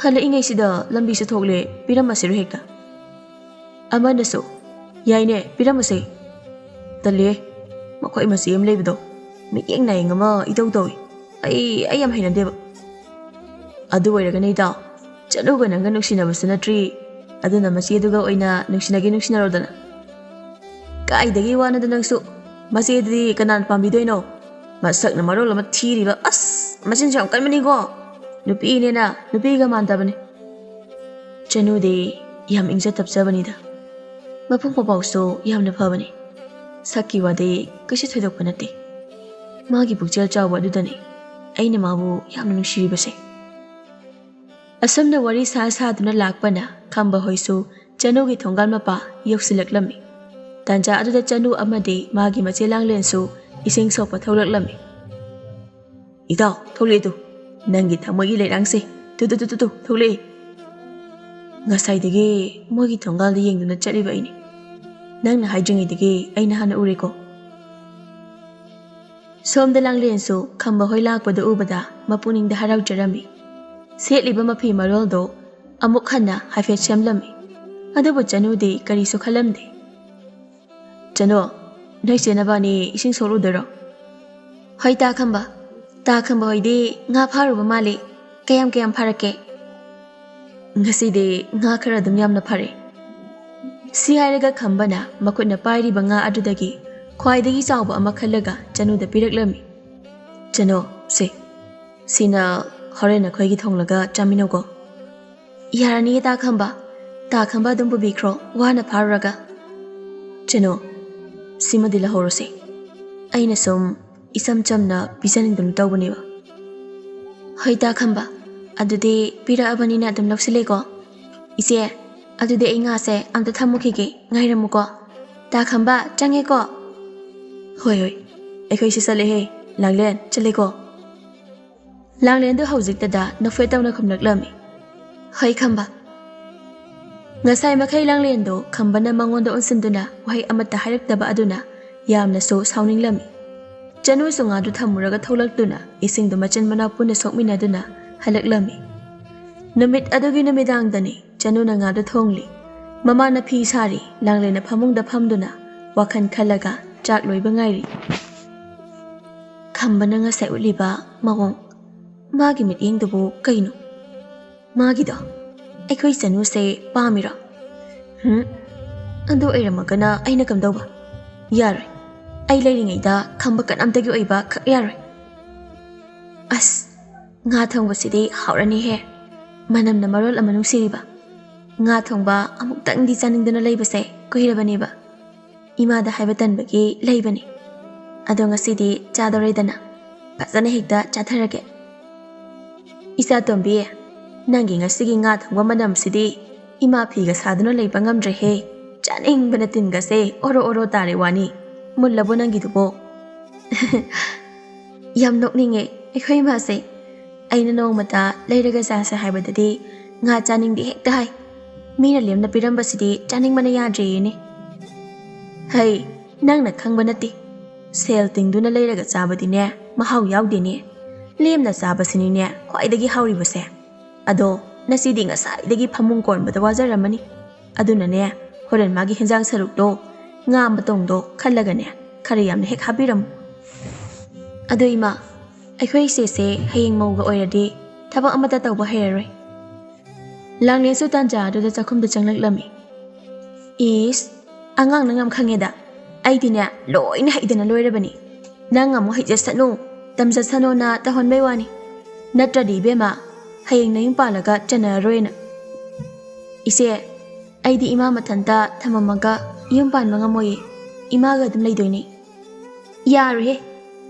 ꯍꯜꯂꯛꯏꯉꯩꯁꯤꯗ ꯂꯝꯕꯤꯁꯨ ꯊꯣꯛꯂꯦ, ꯄꯤꯔꯝꯃꯁꯤꯔꯣ ꯍꯦꯛꯇ?" ꯑꯃꯅꯁꯨ, "ꯌꯥꯏꯅꯦ, ꯄꯤꯔꯝꯃꯁꯦ꯫" "ꯇꯜꯂꯦ, ꯃꯈꯣꯏ ꯃꯆꯤ ꯑꯃ ꯂꯩꯕꯗꯣ ꯃꯤꯠꯌꯦꯡ ꯅꯥꯌꯦꯡ ꯑꯃ ꯏꯇꯧ ꯇꯧꯏ꯫ ꯑꯩ, ꯑꯩ ꯌꯥꯝ ꯍꯩꯅꯗꯦꯕ꯫" ꯑꯗꯨ ꯑꯣꯏꯔꯒꯅ ꯏꯇꯥꯎ, ꯆꯅꯨꯒ ꯅꯪꯒ ꯅꯨꯡꯁꯤꯅꯕꯁꯨ ꯅꯠꯇ꯭ꯔꯤ, ꯑꯗꯨꯅ ꯃꯆꯦꯗꯨꯒ ꯑꯣꯏꯅ ꯅꯨꯡꯁꯤꯅꯒꯦ ꯅꯨꯡꯁꯤꯅꯔꯣꯗꯅ꯫ ꯀꯥꯏꯗꯒꯤ ꯋꯥꯅꯣꯗ ꯅꯪꯁꯨ, ꯃꯆꯦꯗꯨꯗꯤ ꯀꯅꯥꯅ ꯄꯥꯝꯕꯤꯗꯣꯏꯅꯣ? ꯃꯁꯛꯅ ꯃꯔꯣꯜ ꯑꯃ ꯊꯤꯔꯤꯕ, ꯑꯁ ꯃꯆꯤꯟꯁꯨ ꯌꯥꯝ ꯀꯟꯕꯅꯤꯀꯣ, ꯅꯨꯄꯤꯅꯦꯅ ꯅꯨꯄꯤꯒ ꯃꯥꯟꯗꯕꯅꯤ꯫ ꯆꯅꯨꯗꯤ ꯌꯥꯝ ꯏꯪꯖ ꯇꯞꯆꯕꯅꯤꯗ, ꯃꯄꯨꯡ ꯃꯄꯥꯎꯁꯨ ꯌꯥꯝꯅ ꯐꯕꯅꯤ꯫ ꯁꯛꯀꯤ ꯋꯥꯗꯤ ꯀꯩꯁꯨ ꯊꯣꯏꯗꯣꯛꯄ ꯅꯠꯇꯦ, ꯃꯥꯒꯤ ꯄꯨꯛꯆꯦꯜ ꯆꯥꯎꯕ ꯑꯗꯨꯗꯅꯤ ꯑꯩꯅ ꯃꯥꯕꯨ ꯌꯥꯝꯅ ꯅꯨꯡꯁꯤꯔꯤꯕꯁꯦ꯫ ꯑꯁꯨꯝꯅ ꯋꯥꯔꯤ ꯁꯥ ꯁꯥꯗꯨꯅ ꯂꯥꯛꯄꯅ ꯈꯝꯕ ꯍꯣꯏꯁꯨ ꯆꯅꯨꯒꯤ ꯊꯣꯡꯒꯥꯜ ꯃꯄꯥ ꯌꯧꯁꯤꯜꯂꯛꯂꯝꯃꯤ꯫ ꯇꯥꯟꯖꯥ ꯑꯗꯨꯗ ꯆꯅꯨ ꯑꯃꯗꯤ ꯃꯥꯒꯤ ꯃꯆꯦ ꯂꯥꯡꯂꯦꯟꯁꯨ ꯏꯁꯤꯡ ꯁꯣꯛꯄ ꯊꯣꯛꯂꯛꯂꯝꯃꯤ꯫ "ꯏꯇꯥꯎ, ꯊꯣꯛꯂꯛꯑꯦ ꯇꯨ, ꯅꯪꯒꯤ ꯊꯃꯣꯏꯒꯤ ꯂꯩꯔꯥꯡꯁꯦ, ꯇꯨ ꯇꯨ ꯇꯨ ꯇꯨ ꯇꯨ ꯊꯣꯛꯂꯛꯑꯦ꯫ ꯉꯁꯥꯏꯗꯒꯤ ꯃꯣꯏꯒꯤ ꯊꯣꯡꯒꯥꯜꯗ ꯌꯦꯡꯗꯨꯅ ꯆꯠꯂꯤꯕ ꯑꯩꯅꯤ꯫ ꯅꯪꯅ ꯍꯥꯏꯗ꯭ꯔꯤꯉꯩꯗꯒꯤ ꯑꯩꯅ ꯍꯥꯟꯅ ꯎꯔꯦꯀꯣ꯫" ꯁꯣꯝꯗ ꯂꯥꯡꯂꯦꯟꯁꯨ ꯈꯝꯕ ꯍꯣꯏ ꯂꯥꯛꯄꯗꯨ ꯎꯕꯗ ꯃꯄꯨꯛꯅꯤꯡꯗ ꯍꯔꯥꯎꯖꯔꯝꯃꯤ꯫ ꯁꯦꯠꯂꯤꯕ ꯃꯐꯤ ꯃꯔꯣꯜꯗꯣ ꯑꯃꯨꯛ ꯍꯟꯅ ꯍꯥꯏꯐꯦꯠ ꯁꯦꯝꯂꯝꯃꯤ꯫ ꯑꯗꯨꯕꯨ ꯆꯅꯨꯗꯤ ꯀꯔꯤꯁꯨ ꯈꯜꯂꯝꯗꯦ꯫ "ꯆꯅꯨ, ꯅꯣꯏ ꯆꯦ ꯅꯕꯥꯅꯤ ꯏꯁꯤꯡ ꯁꯣꯛꯂꯨꯗꯣꯏꯔꯣ?" "ꯍꯣꯏ ꯇꯥ ꯈꯝꯕ, ꯇꯥ ꯈꯝꯕ ꯍꯣꯏꯗꯤ ꯉꯥ ꯐꯥꯔꯨꯕ ꯃꯥꯜꯂꯤ꯫ ꯀꯌꯥꯝ ꯀꯌꯥꯝ ꯐꯥꯔꯛꯀꯦ?" "ꯉꯁꯤꯗꯤ ꯉꯥ ꯈꯔ ꯑꯗꯨꯝ ꯌꯥꯝꯅ ꯐꯥꯔꯦ꯫" ꯁꯤ ꯍꯥꯏꯔꯒ ꯈꯝꯕꯅ ꯃꯈꯨꯠꯅ ꯄꯥꯏꯔꯤꯕ ꯉꯥ ꯑꯗꯨꯗꯒꯤ ꯈ꯭ꯋꯥꯏꯗꯒꯤ ꯆꯥꯎꯕ ꯑꯃ ꯈꯜꯂꯒ ꯆꯅꯨꯗ ꯄꯤꯔꯛꯂꯝꯃꯤ꯫ "ꯆꯅꯨ, ꯁꯦ, ꯁꯤꯅ ꯍꯣꯔꯦꯟ ꯑꯩꯈꯣꯏꯒꯤ ꯊꯣꯡꯂꯒ ꯆꯥꯃꯤꯟꯅꯧꯀꯣ꯫" "ꯌꯥꯔꯅꯤꯌꯦ ꯇꯥ ꯈꯝꯕ, ꯇꯥ ꯈꯝꯕ ꯑꯗꯨꯝ ꯄꯨꯕꯤꯈ꯭ꯔꯣ, ꯋꯥꯅ ꯐꯥꯔꯨꯔꯒ꯫" "ꯆꯅꯨ, ꯁꯤꯃꯗꯤ ꯂꯧꯍꯧꯔꯣꯁꯦ, ꯑꯩꯅ ꯁꯨꯝ ꯏꯆꯝ ꯆꯝꯅ ꯄꯤꯖꯅꯤꯡꯗꯨꯅ ꯇꯧꯕꯅꯦꯕ꯫" "ꯍꯣꯏ ꯇꯥ ꯈꯝꯕ, ꯑꯗꯨꯗꯤ ꯄꯤꯔꯛꯑꯕꯅꯤꯅ ꯑꯗꯨꯝ ꯂꯧꯁꯤꯜꯂꯦꯀꯣ꯫ ꯏꯆꯦ, ꯑꯗꯨꯗꯤ ꯑꯩ ꯉꯥꯁꯦ ꯑꯝꯇ ꯊꯝꯃꯨꯈꯤꯒꯦ, ꯉꯥꯏꯔꯝꯃꯨꯀꯣ꯫ ꯇꯥ ꯈꯝꯕ, ꯆꯪꯉꯦꯀꯣ꯫" "ꯍꯣꯏ ꯍꯣꯏ, ꯑꯩꯈꯣꯏꯁꯦ ꯆꯠꯂꯦꯍꯦ, ꯂꯥꯡꯂꯦꯟ, ꯆꯠꯂꯦꯀꯣ꯫" ꯂꯥꯡꯂꯦꯟꯗꯨ ꯍꯧꯖꯤꯛꯇꯗ ꯅꯣꯛꯐꯦꯠ ꯇꯧꯅ ꯈꯨꯝꯂꯛꯂꯝꯃꯤ꯫ "ꯍꯣꯏ ꯈꯝꯕ꯫" ꯉꯁꯥꯏ ꯃꯈꯩ ꯂꯥꯡꯂꯦꯟꯗꯨ ꯈꯝꯕꯅ ꯃꯉꯣꯟꯗ ꯑꯣꯟꯁꯤꯟꯗꯨꯅ ꯋꯥꯍꯩ ꯑꯃꯠꯇ ꯍꯥꯏꯔꯛꯇꯕ ꯑꯗꯨꯅ ꯌꯥꯝꯅꯁꯨ ꯁꯥꯎꯅꯤꯡꯂꯝꯃꯤ꯫ ꯆꯅꯨꯁꯨ ꯉꯥꯗꯨ ꯊꯝꯃꯨꯔꯒ ꯊꯣꯛꯂꯛꯇꯨꯅ ꯏꯁꯤꯡꯗꯨ ꯃꯆꯤꯟ ꯃꯅꯥꯎ ꯄꯨꯟꯅ ꯁꯣꯛꯃꯤꯟꯅꯗꯨꯅ ꯍꯜꯂꯛꯂꯝꯃꯤ꯫ ꯅꯨꯃꯤꯠ ꯑꯗꯨꯒꯤ ꯅꯨꯃꯤꯗꯥꯡꯗꯅꯤ ꯆꯅꯨꯅ ꯉꯥꯗꯨ ꯊꯣꯡꯂꯤ꯫ ꯃꯃꯥꯅ ꯐꯤ ꯁꯥꯔꯤ, ꯂꯥꯡꯂꯦꯟꯅ ꯐꯃꯨꯡꯗ ꯐꯝꯗꯨꯅ ꯋꯥꯈꯜ ꯈꯜꯂꯒ ꯆꯥꯛ ꯂꯣꯏꯕ ꯉꯥꯏꯔꯤ꯫ ꯈꯝꯕꯅ ꯉꯁꯥꯏ ꯎꯠꯂꯤꯕ ꯃꯑꯣꯡ, ꯃꯥꯒꯤ ꯃꯤꯠꯌꯦꯡꯗꯨꯕꯨ ꯀꯩꯅꯣ? ꯃꯥꯒꯤꯗꯣ ꯑꯩꯈꯣꯏ ꯆꯅꯨꯁꯦ ꯄꯥꯝꯃꯤꯔꯣ? ꯍꯨꯝ? ꯑꯗꯨ ꯑꯣꯏꯔꯝꯃꯒꯅ ꯑꯩꯅ ꯀꯝꯗꯧꯕ? ꯌꯥꯔꯣꯏ꯫ ꯑꯩ ꯂꯩꯔꯤꯉꯩꯗ ꯈꯝꯕ ꯀꯅꯥꯝꯇꯒꯤ ꯑꯣꯏꯕ ꯈꯛ ꯌꯥꯔꯣꯏ꯫ ꯑꯁ, ꯉꯥ ꯊꯣꯡꯕꯁꯤꯗꯤ ꯍꯥꯎꯔꯅꯤꯍꯦ꯫ ꯃꯅꯝꯅ ꯃꯔꯣꯜ ꯑꯃ ꯅꯨꯡꯁꯤꯔꯤꯕ꯫ ꯉꯥ ꯊꯣꯡꯕ ꯑꯃꯨꯛꯇꯪꯗꯤ ꯆꯥꯅꯤꯡꯗꯨꯅ ꯂꯩꯕꯁꯦ ꯀꯨꯏꯔꯕꯅꯦꯕ꯫ ꯏꯃꯥꯗ ꯍꯥꯏꯕ ꯇꯟꯕꯒꯤ ꯂꯩꯕꯅꯤ꯫ ꯑꯗꯣ ꯉꯁꯤꯗꯤ ꯆꯥꯗꯧꯔꯦꯗꯅ꯫ ꯐꯖꯅ ꯍꯦꯛꯇ ꯆꯥꯊꯔꯒꯦ꯫ ꯏꯆꯥ ꯇꯣꯝꯕꯤ, ꯅꯪꯒꯤ ꯉꯁꯤꯒꯤ ꯉꯥ ꯊꯣꯡꯕ ꯃꯅꯝꯁꯤꯗꯤ ꯏꯃꯥ ꯐꯤꯒ ꯁꯥꯗꯨꯅ ꯂꯩꯕ ꯉꯝꯗ꯭ꯔꯦꯍꯦ꯫ ꯆꯥꯅꯤꯡꯕꯅ ꯇꯤꯟꯒꯁꯦ ꯑꯣꯔꯣ ꯑꯣꯔꯣ ꯇꯥꯔꯦ ꯋꯥꯅꯤ꯫ ꯃꯨꯜꯂꯕꯣ ꯅꯪꯒꯤꯗꯨꯕꯣ? ꯌꯥꯝ ꯅꯣꯛꯅꯤꯡꯉꯦ ꯑꯩꯈꯣꯏ ꯏꯃꯥꯁꯦ꯫ ꯑꯩꯅ ꯅꯣꯡꯃꯇ ꯂꯩꯔꯒ ꯆꯥꯁꯦ ꯍꯥꯏꯕꯗꯗꯤ ꯉꯥ ꯆꯥꯅꯤꯡꯗꯦ ꯍꯦꯛꯇ ꯍꯥꯏ꯫ ꯃꯤꯅ ꯂꯦꯝꯅ ꯄꯤꯔꯝꯕꯁꯤꯗꯤ ꯆꯥꯅꯤꯡꯕꯅ ꯌꯥꯗ꯭ꯔꯦꯌꯦꯅꯦ꯫ ꯍꯩ, ꯅꯪꯅ ꯈꯪꯕ ꯅꯠꯇꯦ꯫ ꯁꯦꯜ ꯇꯤꯡꯗꯨꯅ ꯂꯩꯔꯒ ꯆꯥꯕꯗꯤꯅꯦ, ꯃꯍꯥꯎ ꯌꯥꯎꯗꯦꯅꯦ꯫ ꯂꯦꯝꯅ ꯆꯥꯕꯁꯤꯅꯤꯅꯦ ꯈ꯭ꯋꯥꯏꯗꯒꯤ ꯍꯥꯎꯔꯤꯕꯁꯦ꯫ ꯑꯗꯣ ꯅꯁꯤꯗꯤ ꯉꯁꯥꯏꯗꯒꯤ ꯐꯃꯨꯡ ꯀꯣꯟꯕꯗ ꯋꯥꯖꯔꯝꯃꯅꯤ꯫ ꯑꯗꯨꯅꯅꯦ, ꯍꯣꯔꯦꯟ ꯃꯥꯒꯤ ꯍꯦꯟꯖꯥꯡ ꯁꯔꯨꯛꯇꯣ, ꯉꯥ ꯃꯇꯣꯡꯗꯣ ꯈꯜꯂꯒꯅꯦ, ꯈꯔ ꯌꯥꯝꯅ ꯍꯦꯛ ꯍꯥꯞꯄꯤꯔꯝꯃꯨ꯫ ꯑꯗꯣ ꯏꯃꯥ, ꯑꯩꯈꯣꯏ ꯏꯆꯦꯁꯦ ꯍꯌꯦꯡ ꯃꯧꯒ ꯑꯣꯏꯔꯗꯤ ꯊꯕꯛ ꯑꯃꯠꯇ ꯇꯧꯕ ꯍꯩꯔꯔꯣꯏ꯫ ꯂꯥꯡꯂꯦꯟꯁꯨ ꯇꯥꯟꯖꯥ ꯑꯗꯨꯗ ꯆꯥꯛꯈꯨꯝꯗ ꯆꯪꯂꯛꯂꯝꯃꯤ꯫ ꯏꯁ, ꯑꯉꯥꯡ ꯅꯪ ꯌꯥꯝ ꯈꯪꯉꯦꯗ꯫ ꯑꯩꯗꯤꯅꯦ, ꯂꯣꯏꯅ ꯍꯩꯗꯅ ꯂꯣꯏꯔꯕꯅꯤ꯫ ꯅꯪ ꯑꯃꯨꯛ ꯍꯩꯖꯁꯅꯨ, ꯇꯝꯖꯁꯅꯨꯅ ꯇꯧꯍꯟꯕꯩ ꯋꯥꯅꯤ꯫ ꯅꯠꯇ꯭ꯔꯗꯤ ꯏꯕꯦꯝꯃ, ꯍꯌꯦꯡ ꯅꯌꯨꯝ ꯄꯥꯜꯂꯒ ꯆꯟꯅꯔꯔꯣꯏꯅ꯫ ꯏꯆꯦ, ꯑꯩꯗꯤ ꯏꯃꯥ ꯃꯊꯟꯇ ꯊꯝꯃꯝꯃꯒ ꯌꯨꯝ ꯄꯥꯟꯕ ꯉꯝꯃꯣꯏꯌꯦ꯫ ꯏꯃꯥꯒ ꯑꯗꯨꯝ ꯂꯩꯗꯣꯏꯅꯦ꯫ ꯌꯥꯔꯣꯏꯍꯦ,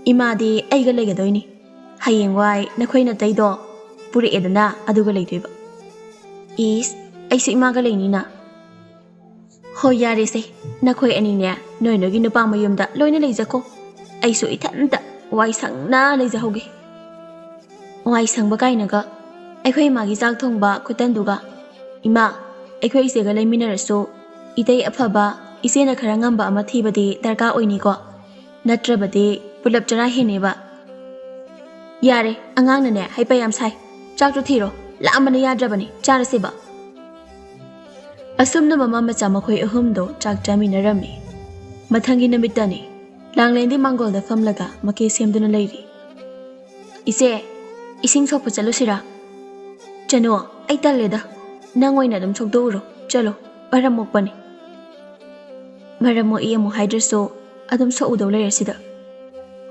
ꯏꯃꯥꯗꯤ ꯑꯩꯒ ꯂꯩꯒꯗꯣꯏꯅꯤ꯫ ꯍꯌꯦꯡꯋꯥꯏ ꯅꯈꯣꯏ ꯅꯇꯩꯗꯣ ꯄꯨꯔꯛꯑꯦꯗꯅ, ꯑꯗꯨꯒ ꯂꯩꯗꯣꯏꯕ꯫ ꯏꯁ, ꯑꯩꯁꯨ ꯏꯃꯥꯒ ꯂꯩꯅꯤꯅ꯫ ꯍꯣꯏ, ꯌꯥꯔꯦꯁꯦ, ꯅꯈꯣꯏ ꯑꯅꯤꯅꯦ ꯅꯣꯏ ꯅꯣꯏꯒꯤ ꯅꯨꯄꯥ ꯃꯌꯨꯝꯗ ꯂꯣꯏꯅ ꯂꯩꯖꯈꯣ꯫ ꯑꯩꯁꯨ ꯏꯊꯟꯇ ꯋꯥꯏ ꯁꯪꯅ ꯂꯩꯖꯍꯧꯒꯦ꯫ ꯋꯥꯏ ꯁꯪꯕ ꯀꯥꯏꯅꯒ, ꯑꯩꯈꯣꯏ ꯏꯃꯥꯒꯤ ꯆꯥꯛ ꯊꯣꯡꯕ ꯈꯨꯇꯟꯗꯨꯒ꯫ ꯏꯃꯥ, ꯑꯩꯈꯣꯏ ꯏꯆꯦꯒ ꯂꯩꯃꯤꯟꯅꯔꯁꯨ ꯏꯇꯩ ꯑꯐꯕ, ꯏꯆꯦꯅ ꯈꯔ ꯉꯝꯕ ꯑꯃ ꯊꯤꯕꯗꯤ ꯗꯔꯀꯥꯔ ꯑꯣꯏꯅꯤꯀꯣ꯫ ꯅꯠꯇ꯭ꯔꯕꯗꯤ ꯄꯨꯂꯞ ꯆꯔꯥ ꯍꯦꯟꯅꯦꯕ꯫ ꯌꯥꯔꯦ, ꯑꯉꯥꯡꯅꯅꯦ ꯍꯩꯄꯥ ꯌꯥꯝ ꯁꯥꯏ꯫ ꯆꯥꯛꯇꯣ ꯊꯤꯔꯣ, ꯂꯥꯝꯕꯅ ꯌꯥꯗ꯭ꯔꯕꯅꯤ, ꯆꯥꯔꯁꯦꯕ꯫ ꯑꯁꯨꯝꯅ ꯃꯃꯥ ꯃꯆꯥ ꯃꯈꯣꯏ ꯑꯍꯨꯝꯗꯣ ꯆꯥꯛ ꯆꯥꯃꯤꯟꯅꯔꯝꯃꯤ꯫ ꯃꯊꯪꯒꯤ ꯅꯨꯃꯤꯠꯇꯅꯤ꯫ ꯂꯥꯡꯂꯦꯟꯗꯤ ꯃꯥꯡꯒꯣꯜꯗ ꯐꯝꯂꯒ ꯃꯀꯦ ꯁꯦꯝꯗꯨꯅ ꯂꯩꯔꯤ꯫ ꯏꯆꯦ, ꯏꯁꯤꯡ ꯁꯣꯛꯄ ꯆꯠꯂꯨꯁꯤꯔꯥ? ꯆꯅꯨ, ꯑꯩ ꯇꯜꯂꯦꯗ, ꯅꯪ ꯑꯣꯏꯅ ꯑꯗꯨꯝ ꯁꯣꯛꯇꯣꯛꯎꯔꯣ꯫ ꯆꯠꯂꯣ, ꯃꯔꯝ ꯃꯣꯛꯄꯅꯤ꯫ ꯃꯔꯝ ꯃꯣꯛꯏ ꯑꯃꯨꯛ ꯍꯥꯏꯗ꯭ꯔꯁꯨ ꯑꯗꯨꯝ ꯁꯣꯛꯎꯗꯧ ꯂꯩꯔꯦ ꯁꯤꯗ꯫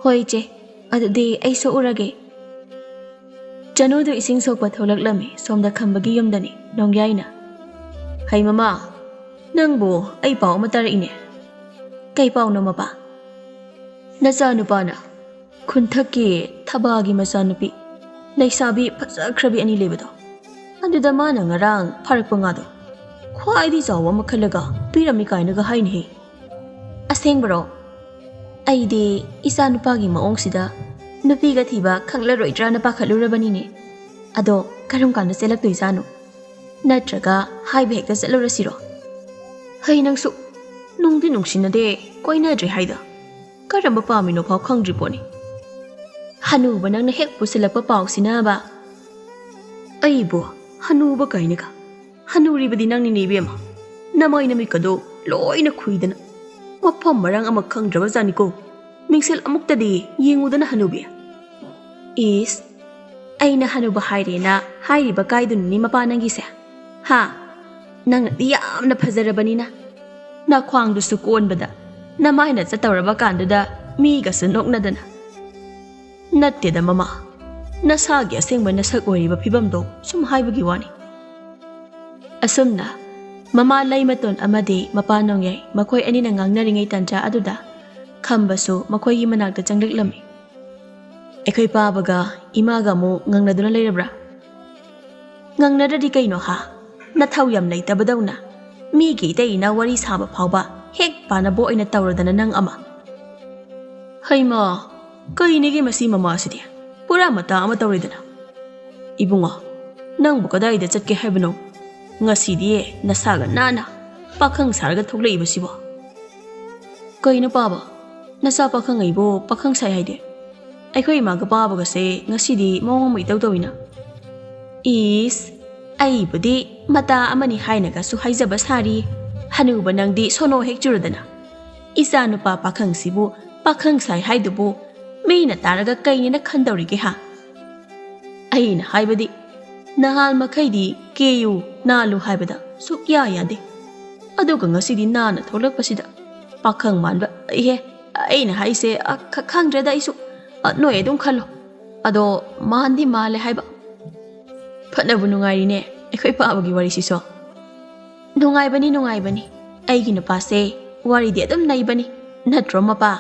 ꯍꯣꯏ ꯏꯆꯦ, ꯑꯗꯨꯗꯤ ꯑꯩ ꯁꯣꯛꯎꯔꯒꯦ꯫ ꯆꯅꯨꯗꯨ ꯏꯁꯤꯡ ꯁꯣꯛꯄ ꯊꯣꯛꯂꯛꯂꯝꯃꯤ꯫ ꯁꯣꯝꯗ ꯈꯝꯕꯒꯤ ꯌꯨꯝꯗꯅꯤ ꯅꯣꯡꯌꯥꯏꯅ꯫ "ꯍꯩ ꯃꯃꯥ, ꯅꯪꯕꯨ ꯑꯩ ꯄꯥꯎ ꯑꯃ ꯇꯥꯔꯛꯏꯅꯦ꯫" "ꯀꯩ ꯄꯥꯎꯅꯣ ꯃꯄꯥ?" "ꯅꯆꯥꯅꯨꯄꯥꯅ ꯈꯨꯟꯊꯛꯀꯤ ꯊꯕꯥꯒꯤ ꯃꯆꯥꯅꯨꯄꯤ ꯂꯩꯁꯥꯕꯤ ꯐꯖꯈ꯭ꯔꯕꯤ ꯑꯅꯤ ꯂꯩꯕꯗꯣ, ꯑꯗꯨꯗ ꯃꯥꯅ ꯉꯔꯥꯡ ꯐꯥꯔꯛꯄ ꯉꯥꯗꯣ ꯈ꯭ꯋꯥꯏꯗꯒꯤ ꯆꯥꯎꯕ ꯑꯃ ꯈꯜꯂꯒ ꯄꯤꯔꯝꯃꯤ ꯀꯥꯏꯅꯒ ꯍꯥꯏꯅꯦꯍꯦ꯫" "ꯑꯁꯦꯡꯕꯔꯣ? ꯑꯩꯗꯤ ꯏꯆꯥ ꯅꯨꯄꯥꯒꯤ ꯃꯑꯣꯡꯁꯤꯗ ꯅꯨꯄꯤꯒ ꯊꯤꯕ ꯈꯪꯂꯔꯣꯏꯗ꯭ꯔꯥꯅ ꯄꯥꯈꯠꯂꯨꯔꯕꯅꯤꯅꯦ꯫ ꯑꯗꯣ ꯀꯔꯝ ꯀꯥꯟꯗ ꯆꯦꯜꯂꯛꯇꯣꯏꯖꯥꯠꯅꯣ? ꯅꯠꯇ꯭ꯔꯒ ꯍꯥꯏꯕ ꯍꯦꯛꯇ ꯆꯠꯂꯨꯔꯁꯤꯔꯣ?" "ꯍꯩ ꯅꯪꯁꯨ, ꯅꯨꯡꯗꯤ ꯅꯨꯡꯁꯤꯅꯗꯦ, ꯀꯣꯏꯅꯗ꯭ꯔꯦ ꯍꯥꯏꯗ꯫ ꯀꯔꯝꯕ ꯄꯥꯝꯃꯤꯅꯣ ꯐꯥꯎ ꯈꯪꯗ꯭ꯔꯤ ꯄꯣꯠꯅꯤ꯫ ꯍꯅꯨꯕ ꯅꯪꯅ ꯍꯦꯛ ꯄꯨꯁꯤꯜꯂꯛꯄ ꯄꯥꯎꯁꯤꯅꯕ꯫" "ꯑꯩꯕꯨ ꯍꯅꯨꯕ ꯀꯥꯏꯅꯒ? ꯍꯅꯨꯔꯤꯕꯗꯤ ꯅꯪꯅꯤꯅꯦ ꯏꯕꯦꯝꯃ꯫ ꯅꯃꯥꯏ ꯅꯃꯤꯠꯀꯗꯣ ꯂꯣꯏꯅ ꯈꯨꯏꯗꯅ ꯃꯐꯝ ꯃꯔꯥꯡ ꯑꯃ ꯈꯪꯗ꯭ꯔꯕ ꯖꯥꯠꯅꯤꯀꯣ꯫ ꯃꯤꯡꯁꯦꯜ ꯑꯃꯨꯛꯇꯗꯤ ꯌꯦꯡꯉꯨꯗꯅ ꯍꯅꯨꯕꯤ꯫" "ꯏꯁ, ꯑꯩꯅ ꯍꯅꯨꯕ ꯍꯥꯏꯔꯦꯅ ꯍꯥꯏꯔꯤꯕ ꯀꯥꯏꯗꯨꯅꯅꯤ ꯃꯄꯥ ꯅꯪꯒꯤꯁꯦ? ꯍꯥ? ꯅꯪꯅꯗꯤ ꯌꯥꯝꯅ ꯐꯖꯔꯕꯅꯤꯅ, ꯅꯈ꯭ꯋꯥꯡꯗꯨꯁꯨ ꯀꯣꯟꯕꯗ, ꯅꯃꯥꯏꯅ ꯆꯠꯇꯧꯔꯕ ꯀꯥꯟꯗꯨꯗ ꯃꯤꯒꯁꯨ ꯅꯣꯛꯅꯗꯅ꯫" "ꯅꯠꯇꯦꯗ ꯃꯃꯥ, ꯅꯁꯥꯒꯤ ꯑꯁꯦꯡꯕ ꯅꯁꯛ ꯑꯣꯏꯔꯤꯕ ꯐꯤꯕꯝꯗꯣ ꯁꯨꯝ ꯍꯥꯏꯕꯒꯤ ꯋꯥꯅꯤ꯫" ꯑꯁꯨꯝꯅ ꯃꯃꯥ ꯂꯩꯃꯇꯣꯟ ꯑꯃꯗꯤ ꯃꯄꯥ ꯅꯣꯡꯌꯥꯏ ꯃꯈꯣꯏ ꯑꯅꯤꯅ ꯉꯥꯡꯅꯔꯤꯉꯩ ꯇꯥꯟꯖꯥ ꯑꯗꯨꯗ ꯈꯝꯕꯁꯨ ꯃꯈꯣꯏꯒꯤ ꯃꯅꯥꯛꯇ ꯆꯪꯂꯛꯂꯝꯃꯤ꯫ "ꯑꯩꯈꯣꯏ ꯄꯥꯕꯒ ꯏꯃꯥꯒ ꯑꯃꯨꯛ ꯉꯪꯅꯗꯨꯅ ꯂꯩꯔꯕ꯭ꯔꯥ?" "ꯉꯪꯅꯗ꯭ꯔꯗꯤ ꯀꯩꯅꯣ ꯍꯥ? ꯅꯊꯧ ꯌꯥꯝ ꯂꯩꯇꯕꯗꯧꯅ ꯃꯤꯒꯤ ꯏꯇꯩ ꯏꯅꯥꯎ ꯋꯥꯔꯤ ꯁꯥꯕ ꯐꯥꯎꯕ ꯍꯦꯛ ꯄꯥꯅꯕ ꯑꯣꯏꯅ ꯇꯧꯔꯗꯅ ꯅꯪ ꯑꯃ꯫" "ꯍꯩꯃꯥ, ꯀꯩꯅꯦꯒꯦ ꯃꯁꯤ ꯃꯃꯥꯁꯤꯗꯤ? ꯄꯨꯔꯥ ꯃꯇꯥ ꯑꯃ ꯇꯧꯔꯦꯗꯅ꯫ ꯏꯕꯨꯡꯉꯣ, ꯅꯪꯕꯨ ꯀꯗꯥꯏꯗ ꯆꯠꯀꯦ ꯍꯥꯏꯕꯅꯣ? ꯉꯁꯤꯗꯤ ꯅꯁꯥꯒ ꯅꯥꯟꯅ ꯄꯥꯈꯪ ꯁꯥꯔꯒ ꯊꯣꯛꯂꯛꯏꯕꯁꯤꯕꯣ?" "ꯀꯩꯅꯣ ꯄꯥꯕ, ꯅꯆꯥ ꯄꯥꯈꯪ ꯑꯩꯕꯨ ꯄꯥꯈꯪ ꯁꯥꯏ ꯍꯥꯏꯗꯤ? ꯑꯩꯈꯣꯏ ꯏꯃꯥꯒ ꯄꯥꯕꯒꯁꯦ ꯉꯁꯤꯗꯤ ꯃꯑꯣꯡ ꯑꯃ ꯏꯇꯧ ꯇꯧꯏꯅ꯫" "ꯏꯁ, ꯑꯩꯕꯨꯗꯤ ꯃꯇꯥ ꯑꯃꯅꯤ ꯍꯥꯏꯅꯒꯁꯨ ꯍꯥꯏꯖꯕ ꯁꯥꯔꯤ꯫ ꯍꯅꯨꯕ ꯅꯪꯗꯤ ꯁꯣꯅꯣ ꯍꯦꯛ ꯆꯨꯔꯗꯅ꯫ ꯏꯆꯥ ꯅꯨꯄꯥ ꯄꯥꯈꯪꯁꯤꯕꯨ ꯄꯥꯈꯪ ꯁꯥꯏ ꯍꯥꯏꯗꯨꯕꯨ ꯃꯤꯅ ꯇꯥꯔꯒ ꯀꯩꯅꯦꯅ ꯈꯟꯗꯧꯔꯤꯒꯦ ꯍꯥ? ꯑꯩꯅ ꯍꯥꯏꯕꯗꯤ ꯅꯍꯥꯟ ꯃꯈꯩꯗꯤ ꯀꯦꯌꯨ, ꯅꯥꯜꯂꯨ ꯍꯥꯏꯕꯗ ꯁꯨꯛꯌꯥ ꯌꯥꯗꯦ꯫ ꯑꯗꯨꯒ ꯉꯁꯤꯗꯤ ꯅꯥꯟꯅ ꯊꯣꯛꯂꯛꯄꯁꯤꯗ ꯄꯥꯈꯪ ꯃꯥꯟꯕ, ꯏꯍꯦ, ꯑꯩꯅ ꯍꯥꯏꯁꯦ, ꯑ, ꯈ-, ꯈꯪꯗ꯭ꯔꯦꯗ ꯑꯩꯁꯨ꯫ ꯑ, ꯅꯣꯏ ꯑꯗꯨꯝ ꯈꯜꯂꯣ꯫ ꯑꯗꯣ ꯃꯥꯟꯗꯤ ꯃꯥꯜꯂꯦ ꯍꯥꯏꯕ꯫ ꯐꯅꯕꯨ ꯅꯨꯡꯉꯥꯏꯔꯤꯅꯦ ꯑꯩꯈꯣꯏ ꯄꯥꯕꯒꯤ ꯋꯥꯔꯤꯁꯤꯁꯨ꯫ ꯅꯨꯡꯉꯥꯏꯕꯅꯤ, ꯅꯨꯡꯉꯥꯏꯕꯅꯤ꯫ ꯑꯩꯒꯤ ꯅꯨꯄꯥꯁꯦ ꯋꯥꯔꯤꯗꯤ ꯑꯗꯨꯝ ꯅꯩꯕꯅꯤ, ꯅꯠꯇ꯭ꯔꯣ ꯃꯄꯥ?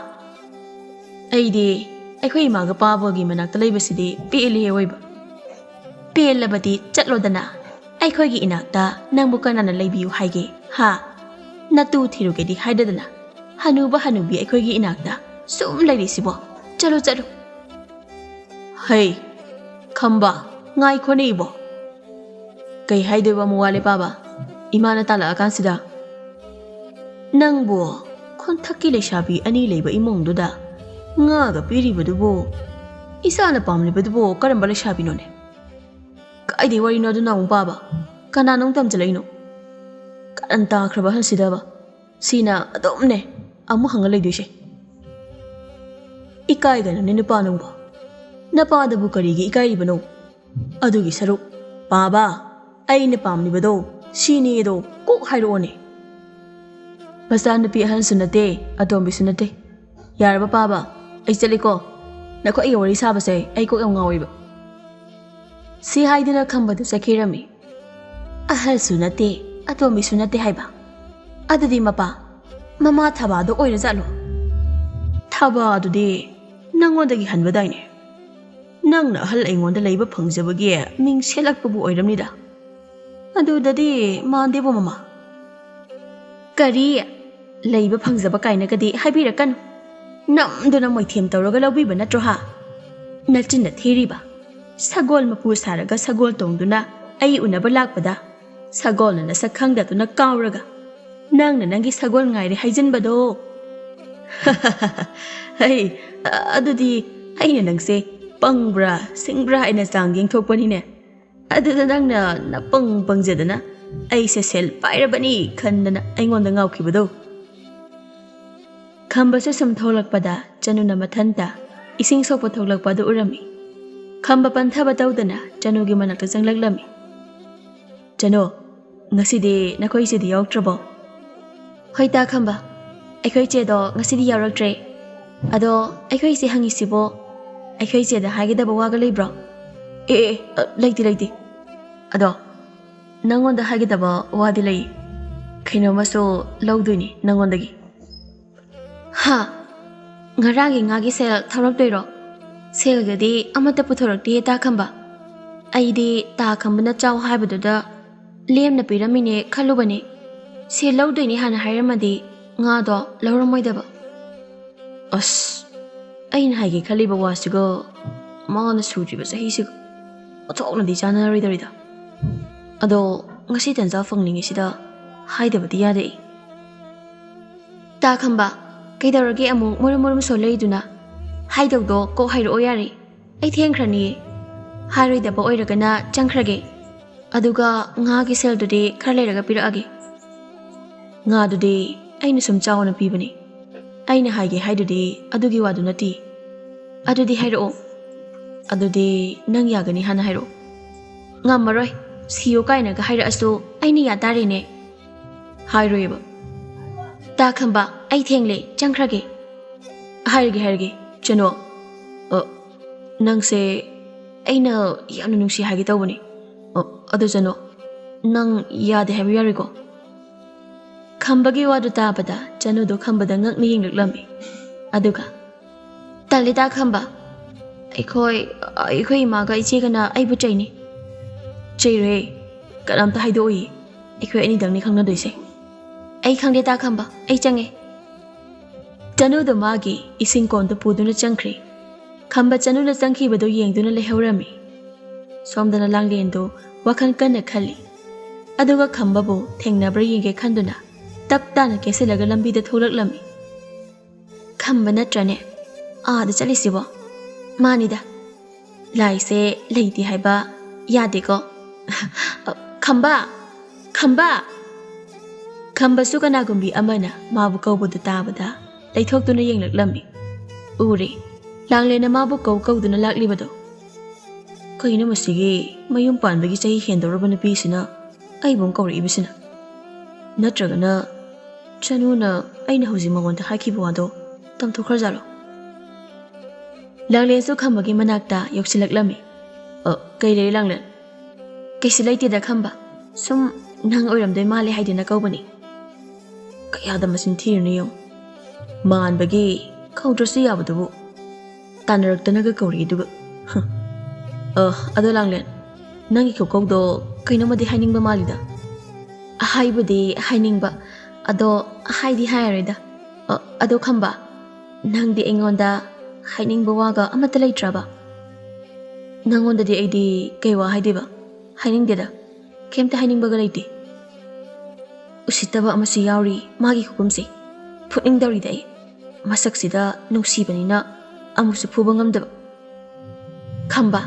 ꯑꯩꯗꯤ ꯑꯩꯈꯣꯏ ꯏꯃꯥꯒ ꯄꯥꯕꯒꯤ ꯃꯅꯥꯛꯇ ꯂꯩꯕꯁꯤꯗꯤ ꯄꯦꯜꯂꯦ ꯑꯣꯏꯕ꯫ ꯄꯦꯜꯂꯕꯗꯤ ꯆꯠꯂꯣꯗꯅ꯫ ꯑꯩꯈꯣꯏꯒꯤ ꯏꯅꯥꯛꯇ ꯅꯪꯕꯨ ꯀꯅꯥꯅ ꯂꯩꯕꯤꯌꯨ ꯍꯥꯏꯒꯦ, ꯍꯥ? ꯅꯇꯨ ꯊꯤꯔꯨꯒꯦꯗꯤ ꯍꯥꯏꯗꯗꯅ ꯍꯅꯨꯕ ꯍꯅꯨꯕꯤ ꯑꯩꯈꯣꯏꯒꯤ ꯏꯅꯥꯛꯇ ꯁꯨꯝ ꯂꯩꯔꯤꯁꯤꯕꯣ? ꯆꯠꯂꯨ, ꯆꯠꯂꯨ꯫ ꯍꯩ, ꯈꯝꯕ, ꯉꯥꯏꯈꯣꯅꯦ ꯏꯕꯣ꯫ ꯀꯩ ꯍꯥꯏꯗꯣꯏꯕ ꯑꯃꯨꯛ ꯋꯥꯠꯂꯦ ꯄꯥꯕ? ꯏꯃꯥꯅ ꯇꯥꯜꯂꯛꯑꯀꯥꯟꯁꯤꯗ꯫ ꯅꯪꯕꯨ ꯈꯣꯟꯊꯛꯀꯤ ꯂꯩꯁꯥꯕꯤ ꯑꯅꯤ ꯂꯩꯕ ꯏꯃꯨꯡꯗꯨꯗ ꯉꯥꯒ ꯄꯤꯔꯤꯕꯗꯨꯕꯨ, ꯏꯆꯥꯅ ꯄꯥꯝꯂꯤꯕꯗꯨꯕꯨ ꯀꯔꯝꯕ ꯂꯩꯁꯥꯕꯤꯅꯣꯅꯦ? ꯀꯥꯏꯗꯩ ꯋꯥꯔꯤꯅꯣ ꯑꯗꯨꯅ ꯑꯃꯨꯛ ꯄꯥꯕ? ꯀꯅꯥꯅ ꯑꯃꯨꯛ ꯇꯝꯖꯜꯂꯛꯏꯅꯣ? ꯀꯔꯟ ꯇꯥꯈ꯭ꯔꯕ ꯑꯍꯜꯁꯤꯗꯕ꯫ ꯁꯤꯅ ꯑꯗꯨꯝꯅꯦ ꯑꯃꯨꯛ ꯍꯪꯉ ꯂꯩꯗꯣꯏꯁꯦ꯫ ꯏꯀꯥꯏꯒꯅꯨꯅꯦ ꯅꯨꯄꯥ ꯅꯪꯕꯣ꯫ ꯅꯄꯥꯗꯕꯨ ꯀꯔꯤꯒꯤ ꯏꯀꯥꯏꯔꯤꯕꯅꯣ? ꯑꯗꯨꯒꯤ ꯁꯔꯨꯛ, ꯄꯥꯕ, ꯑꯩꯅ ꯄꯥꯝꯂꯤꯕꯗꯣ ꯁꯤꯅꯦꯗꯣ ꯀꯣꯛ ꯍꯥꯏꯔꯛꯑꯣꯅꯦ꯫ ꯃꯆꯥꯅꯨꯄꯤ ꯑꯍꯟꯁꯨ ꯅꯠꯇꯦ, ꯑꯇꯣꯝꯕꯤꯁꯨ ꯅꯠꯇꯦ꯫ ꯌꯥꯔꯕ ꯄꯥꯕ? ꯑꯩ ꯆꯠꯂꯤꯀꯣ꯫ ꯅꯈꯣꯏ ꯑꯩꯒ ꯋꯥꯔꯤ ꯁꯥꯕꯁꯦ ꯑꯩ ꯀꯣꯛ ꯌꯥꯝ ꯉꯥꯎꯋꯦꯕ꯫ ꯁꯤ ꯍꯥꯏꯗꯨꯅ ꯈꯝꯕꯗꯨ ꯆꯠꯈꯤꯔꯝꯃꯤ꯫ ꯑꯍꯜꯁꯨ ꯅꯠꯇꯦ, ꯑꯇꯣꯝꯕꯤꯁꯨ ꯅꯠꯇꯦ ꯍꯥꯏꯕ꯫ ꯑꯗꯨꯗꯤ ꯃꯄꯥ, ꯃꯃꯥ ꯊꯕꯥꯗꯣ ꯑꯣꯏꯔꯖꯥꯠꯂꯣ? ꯊꯕꯥꯗꯨꯗꯤ ꯅꯪꯉꯣꯟꯗꯒꯤ ꯍꯟꯕꯗꯥꯏꯅꯦ? ꯅꯪꯅ ꯑꯍꯜ ꯑꯩꯉꯣꯟꯗ ꯂꯩꯕ ꯐꯪꯖꯕꯒꯤ ꯃꯤꯡ ꯁꯦꯠꯂꯛꯄꯕꯨ ꯑꯣꯏꯔꯝꯅꯤꯗ꯫ ꯑꯗꯨꯗꯗꯤ ꯃꯥꯟꯗꯦꯕꯣ ꯃꯃꯥ꯫ ꯀꯔꯤ? ꯂꯩꯕ ꯐꯪꯖꯕ ꯀꯥꯏꯅꯒꯗꯤ ꯍꯥꯏꯕꯤꯔꯛꯀꯅꯨ꯫ ꯅꯝꯗꯨꯅ ꯃꯣꯏꯊꯦꯝ ꯇꯧꯔꯒ ꯂꯧꯕꯤꯕ ꯅꯠꯇ꯭ꯔꯣ ꯍꯥ? ꯅꯆꯤꯟꯅ ꯊꯤꯔꯤꯕ꯫ ꯁꯒꯣꯜ ꯃꯄꯨ ꯁꯥꯔꯒ ꯁꯒꯣꯜ ꯇꯣꯡꯗꯨꯅ ꯑꯩ ꯎꯅꯕ ꯂꯥꯛꯄꯗ ꯁꯒꯣꯜꯅ ꯅꯁꯛ ꯈꯪꯗꯗꯨꯅ ꯀꯥꯎꯔꯒ ꯅꯪꯅ ꯅꯪꯒꯤ ꯁꯒꯣꯜ ꯉꯥꯏꯔꯦ ꯍꯥꯏꯖꯤꯟꯕꯗꯣ꯫ ꯍꯩ, ꯑ-, ꯑꯗꯨꯗꯤ ꯑꯩꯅ ꯅꯪꯁꯦ ꯄꯪꯕ꯭ꯔꯥ ꯁꯤꯡꯕ꯭ꯔꯥ ꯍꯥꯏꯅ ꯆꯥꯡ ꯌꯦꯡꯊꯣꯛꯄꯅꯤꯅꯦ꯫ ꯑꯗꯨꯗ ꯅꯪꯅ ꯅꯄꯪ ꯄꯪꯖꯗꯅ ꯑꯩꯁꯦ ꯁꯦꯜ ꯄꯥꯏꯔꯕꯅꯤ ꯈꯟꯗꯅ ꯑꯩꯉꯣꯟꯗ ꯉꯥꯎꯈꯤꯕꯗꯣ꯫ ꯈꯝꯕꯁꯨ ꯁꯨꯝ ꯊꯣꯛꯂꯛꯄꯗ ꯆꯅꯨꯅ ꯃꯊꯟꯇ ꯏꯁꯤꯡ ꯁꯣꯛꯄ ꯊꯣꯛꯂꯛꯄ ꯑꯗꯨ ꯎꯔꯝꯃꯤ꯫ ꯈꯝꯕ ꯄꯟꯊꯕ ꯇꯧꯗꯅ ꯆꯅꯨꯒꯤ ꯃꯅꯥꯛꯇ ꯆꯪꯂꯛꯂꯝꯃꯤ꯫ "ꯆꯅꯨ, ꯉꯁꯤꯗꯤ ꯅꯈꯣꯏ ꯏꯆꯦꯗꯤ ꯌꯥꯎꯔꯛꯇ꯭ꯔꯕꯣ?" "ꯍꯣꯏ ꯇꯥ ꯈꯝꯕ, ꯑꯩꯈꯣꯏ ꯏꯆꯦꯗꯣ ꯉꯁꯤꯗꯤ ꯌꯥꯎꯔꯛꯇ꯭ꯔꯦ꯫ ꯑꯗꯣ ꯑꯩꯈꯣꯏ ꯏꯆꯦ ꯍꯪꯉꯤꯁꯤꯕꯣ, ꯑꯩꯈꯣꯏ ꯏꯆꯦꯗ ꯍꯥꯏꯒꯗꯕ ꯋꯥꯒ ꯂꯩꯕ꯭ꯔꯣ?" "ꯑꯦ, ꯑꯦ, ꯑ, ꯂꯩꯇꯦ, ꯂꯩꯇꯦ꯫ ꯑꯗꯣ ꯅꯪꯉꯣꯟꯗ ꯍꯥꯏꯒꯗꯕ ꯋꯥꯗꯤ ꯂꯩ꯫ ꯀꯩꯅꯣꯝꯃꯁꯨ ꯂꯧꯗꯣꯏꯅꯤ ꯅꯪꯉꯣꯟꯗꯒꯤ꯫" "ꯍꯥ? ꯉꯔꯥꯡꯒꯤ ꯉꯥꯒꯤ ꯁꯦꯜ ꯊꯧꯔꯛꯇꯣꯏꯔꯣ? ꯁꯦꯜꯒꯗꯤ ꯑꯃꯠꯇ ꯄꯨꯊꯣꯔꯛꯇꯦ ꯇꯥ ꯈꯝꯕ꯫ ꯑꯩꯗꯤ ꯇꯥ ꯈꯝꯕꯅ ꯆꯥꯎ ꯍꯥꯏꯕꯗꯨꯗ ꯂꯦꯝꯅ ꯄꯤꯔꯝꯃꯤꯅꯦ ꯈꯜꯂꯨꯕꯅꯦ꯫ ꯁꯦꯜ ꯂꯧꯗꯣꯏꯅꯤ ꯍꯥꯟꯅ ꯍꯥꯏꯔꯝꯃꯗꯤ ꯉꯥꯗꯣ ꯂꯧꯔꯝꯃꯣꯏꯗꯕ꯫" ꯑꯁ, ꯑꯩꯅ ꯍꯥꯏꯒꯦ ꯈꯜꯂꯤꯕ ꯋꯥꯁꯤꯒ ꯃꯥꯅ ꯁꯨꯗ꯭ꯔꯤꯕ ꯆꯍꯤꯁꯤꯒ ꯑꯣꯟꯊꯣꯛꯅꯗꯤ ꯆꯥꯟꯅꯔꯣꯏꯗꯧꯔꯤꯗ꯫ ꯑꯗꯣ ꯉꯁꯤ ꯇꯟꯖꯥ ꯐꯪꯂꯤꯉꯩꯁꯤꯗ ꯍꯥꯏꯗꯕꯗꯤ ꯌꯥꯗꯦ ꯑꯩ꯫ "ꯇꯥ ꯈꯝꯕ, ꯀꯩꯗꯧꯔꯒꯦ ꯑꯃꯨꯛ ꯃꯨꯔꯨꯝ ꯃꯨꯔꯨꯝ ꯁꯣꯜꯂꯛꯏꯗꯨꯅ? ꯍꯥꯏꯗꯧꯗꯣ ꯀꯣꯛ ꯍꯥꯏꯔꯛꯑꯣ ꯌꯥꯔꯦ꯫ ꯑꯩ ꯊꯦꯡꯈ꯭ꯔꯅꯤꯌꯦ꯫ ꯍꯥꯏꯔꯣꯏꯗꯕ ꯑꯣꯏꯔꯒꯅ ꯆꯪꯈ꯭ꯔꯒꯦ꯫ ꯑꯗꯨꯒ ꯉꯥꯒꯤ ꯁꯦꯜꯗꯨꯗꯤ ꯈꯔ ꯂꯩꯔꯒ ꯄꯤꯔꯛꯑꯒꯦ꯫" "ꯉꯥꯗꯨꯗꯤ ꯑꯩꯅ ꯁꯨꯝ ꯆꯥꯎꯅ ꯄꯤꯕꯅꯤ꯫ ꯑꯩꯅ ꯍꯥꯏꯒꯦ ꯍꯥꯏꯗꯨꯗꯤ ꯑꯗꯨꯒꯤ ꯋꯥꯗꯨ ꯅꯠꯇꯦ꯫" "ꯑꯗꯨꯗꯤ ꯍꯥꯏꯔꯛꯑꯣ꯫" "ꯑꯗꯨꯗꯤ ꯅꯪ ꯌꯥꯒꯅꯤ ꯍꯥꯟꯅ ꯍꯥꯏꯔꯛꯑꯣ꯫" "ꯉꯝꯃꯔꯣꯏ꯫ ꯁꯤꯌꯣ ꯀꯥꯏꯅꯒ ꯍꯥꯏꯔꯛꯑꯁꯨ ꯑꯩꯅ ꯌꯥ ꯇꯥꯔꯦꯅꯦ꯫" "ꯍꯥꯏꯔꯣꯏꯕ꯫" "ꯇꯥ ꯈꯝꯕ, ꯑꯩ ꯊꯦꯡꯂꯦ, ꯆꯪꯈ꯭ꯔꯒꯦ꯫" "ꯍꯥꯏꯔꯒꯦ, ꯍꯥꯏꯔꯒꯦ, ꯆꯅꯣ꯫ ꯑ, ꯅꯪꯁꯦ ꯑꯩꯅ ꯌꯥꯝꯅ ꯅꯨꯡꯁꯤ ꯍꯥꯏꯒꯦ ꯇꯧꯕꯅꯤ꯫ ꯑ, ꯑꯗꯨ ꯆꯅꯣ, ꯅꯪ ꯌꯥꯗꯦ ꯍꯥꯏꯕ ꯌꯥꯔꯣꯏꯀꯣ?" ꯈꯝꯕꯒꯤ ꯋꯥꯗꯨ ꯇꯥꯕꯗ ꯆꯅꯨꯗꯣ ꯈꯝꯕꯗ ꯉꯛꯅ ꯌꯦꯡꯂꯛꯂꯝꯃꯤ꯫ ꯑꯗꯨꯒ, "ꯇꯜꯂꯤꯗ ꯈꯝꯕ, ꯑꯩꯈꯣꯏ, ꯑꯩꯈꯣꯏ ꯏꯃꯥꯒ ꯏꯆꯦꯒꯅ ꯑꯩꯕꯨ ꯆꯩꯅꯤ꯫" "ꯆꯩꯔꯣꯏ, ꯀꯅꯥꯝꯇ ꯍꯥꯏꯗꯣꯛꯑꯣꯏ꯫ ꯑꯩꯈꯣꯏ ꯑꯅꯤꯗꯪꯅꯤ ꯈꯪꯅꯗꯣꯏꯁꯦ꯫" "ꯑꯩ ꯈꯪꯗꯦ ꯇꯥ ꯈꯝꯕ, ꯑꯩ ꯆꯪꯉꯦ꯫" ꯆꯅꯨꯗꯣ ꯃꯥꯒꯤ ꯏꯁꯤꯡ ꯀꯣꯟꯗꯨ ꯄꯨꯗꯨꯅ ꯆꯪꯈ꯭ꯔꯦ꯫ ꯈꯝꯕ ꯆꯅꯨꯅ ꯆꯪꯈꯤꯕꯗꯨ ꯌꯦꯡꯗꯨꯅ ꯂꯩꯍꯧꯔꯝꯃꯤ꯫ ꯁꯣꯝꯗꯅ ꯂꯥꯡꯂꯦꯟꯗꯨ ꯋꯥꯈꯜ ꯀꯟꯅ ꯈꯜꯂꯤ꯫ ꯑꯗꯨꯒ ꯈꯝꯕꯕꯨ ꯊꯦꯡꯅꯕ꯭ꯔꯥ ꯌꯦꯡꯒꯦ ꯈꯟꯗꯨꯅ ꯇꯞ ꯇꯥꯅ ꯀꯦꯁꯤꯜꯂꯒ ꯂꯝꯕꯤꯗ ꯊꯣꯛꯂꯛꯂꯝꯃꯤ꯫ "ꯈꯝꯕ ꯅꯠꯇ꯭ꯔꯅꯦ ꯑꯥꯗ ꯆꯠꯂꯤꯁꯤꯕꯣ?" "ꯃꯥꯅꯤꯗ꯫ ꯂꯥꯏꯁꯦ ꯂꯩꯇꯦ ꯍꯥꯏꯕ ꯌꯥꯗꯦꯀꯣ꯫" "ꯈꯝꯕ! ꯈꯝꯕ!" ꯈꯝꯕꯁꯨ ꯀꯅꯥꯒꯨꯝꯕꯤ ꯑꯃꯅ ꯃꯥꯕꯨ ꯀꯧꯕꯗꯨ ꯇꯥꯕꯗ ꯂꯩꯊꯣꯛꯇꯨꯅ ꯌꯦꯡꯂꯛꯂꯝꯃꯤ꯫ ꯎꯔꯦ, ꯂꯥꯡꯂꯦꯟꯅ ꯃꯥꯕꯨ ꯀꯧ ꯀꯧꯗꯨꯅ ꯂꯥꯛꯂꯤꯕꯗꯣ꯫ ꯀꯩꯅꯣ ꯃꯁꯤꯒꯤ ꯃꯌꯨꯝ ꯄꯥꯟꯕꯒꯤ ꯆꯍꯤ ꯍꯦꯟꯗꯧꯔꯕ ꯅꯨꯄꯤꯁꯤꯅ ꯑꯩꯕꯨ ꯑꯃꯨꯛ ꯀꯧꯔꯛꯏꯕꯁꯤꯅ? ꯅꯠꯇ꯭ꯔꯒꯅ ꯆꯅꯨꯅ ꯑꯩꯅ ꯍꯧꯖꯤꯛ ꯃꯉꯣꯟꯗ ꯍꯥꯏꯈꯤꯕ ꯋꯥꯗꯣ ꯇꯝꯊꯣꯛꯈ꯭ꯔꯖꯥꯠꯂꯣ? ꯂꯥꯡꯂꯦꯟꯁꯨ ꯈꯝꯕꯒꯤ ꯃꯅꯥꯛꯇ ꯌꯧꯁꯤꯜꯂꯛꯂꯝꯃꯤ꯫ "ꯑ, ꯀꯩ ꯂꯩꯔꯦ ꯂꯥꯡꯂꯦꯟ?" "ꯀꯩꯁꯨ ꯂꯩꯇꯦꯗ ꯈꯝꯕ, ꯁꯨꯝ ꯅꯪ ꯑꯣꯏꯔꯝꯗꯣꯏ ꯃꯥꯜꯂꯦ ꯍꯥꯏꯗꯅ ꯀꯧꯕꯅꯤ"꯫ ꯀꯌꯥꯗ ꯃꯆꯤꯟ ꯊꯤꯔꯤꯅꯣ ꯌꯦꯡꯉꯨ꯫ ꯃꯥꯟꯕꯒꯤ ꯀꯧꯗ꯭ꯔꯁꯨ ꯌꯥꯕꯗꯨꯕꯨ ꯇꯥꯟꯅꯔꯛꯇꯅꯒ ꯀꯧꯔꯛꯏꯗꯨꯒ꯫ ꯍ꯫ "ꯑ, ꯑꯗꯣ ꯂꯥꯡꯂꯦꯟ, ꯅꯪꯒꯤ ꯈꯨꯀꯧꯗꯣ ꯀꯩꯅꯣꯝꯃꯗꯤ ꯍꯥꯏꯅꯤꯡꯕ ꯃꯥꯜꯂꯤꯗ?" "ꯍꯥꯏꯕꯨꯗꯤ ꯍꯥꯏꯅꯤꯡꯕ, ꯑꯗꯣ ꯍꯥꯏꯗꯤ ꯍꯥꯏꯔꯔꯣꯏꯗ꯫ ꯑ, ꯑꯗꯣ ꯈꯝꯕ, ꯅꯪꯗꯤ ꯑꯩꯉꯣꯟꯗ ꯍꯥꯏꯅꯤꯡꯕ ꯋꯥꯒ ꯑꯃꯠꯇ ꯂꯩꯇ꯭ꯔꯕ?" "ꯅꯪꯉꯣꯟꯗꯗꯤ ꯑꯩꯗꯤ ꯀꯩ ꯋꯥ ꯍꯥꯏꯗꯣꯏꯕ? ꯍꯥꯏꯅꯤꯡꯗꯦꯗ, ꯀꯩꯝꯇ ꯍꯥꯏꯅꯤꯡꯕꯒ ꯂꯩꯇꯦ꯫ ꯎꯁꯤꯠꯇꯕ ꯑꯃꯁꯨ ꯌꯥꯎꯔꯤ ꯃꯥꯒꯤ ꯈꯨꯒꯨꯝꯁꯦ꯫ ꯐꯨꯅꯤꯡꯗꯧꯔꯤꯗ ꯑꯩ꯫ ꯃꯁꯛꯁꯤꯗ ꯅꯨꯡꯁꯤꯕꯅꯤꯅ ꯑꯃꯨꯛꯁꯨ ꯐꯨꯕ ꯉꯝꯗꯕ꯫ ꯈꯝꯕ,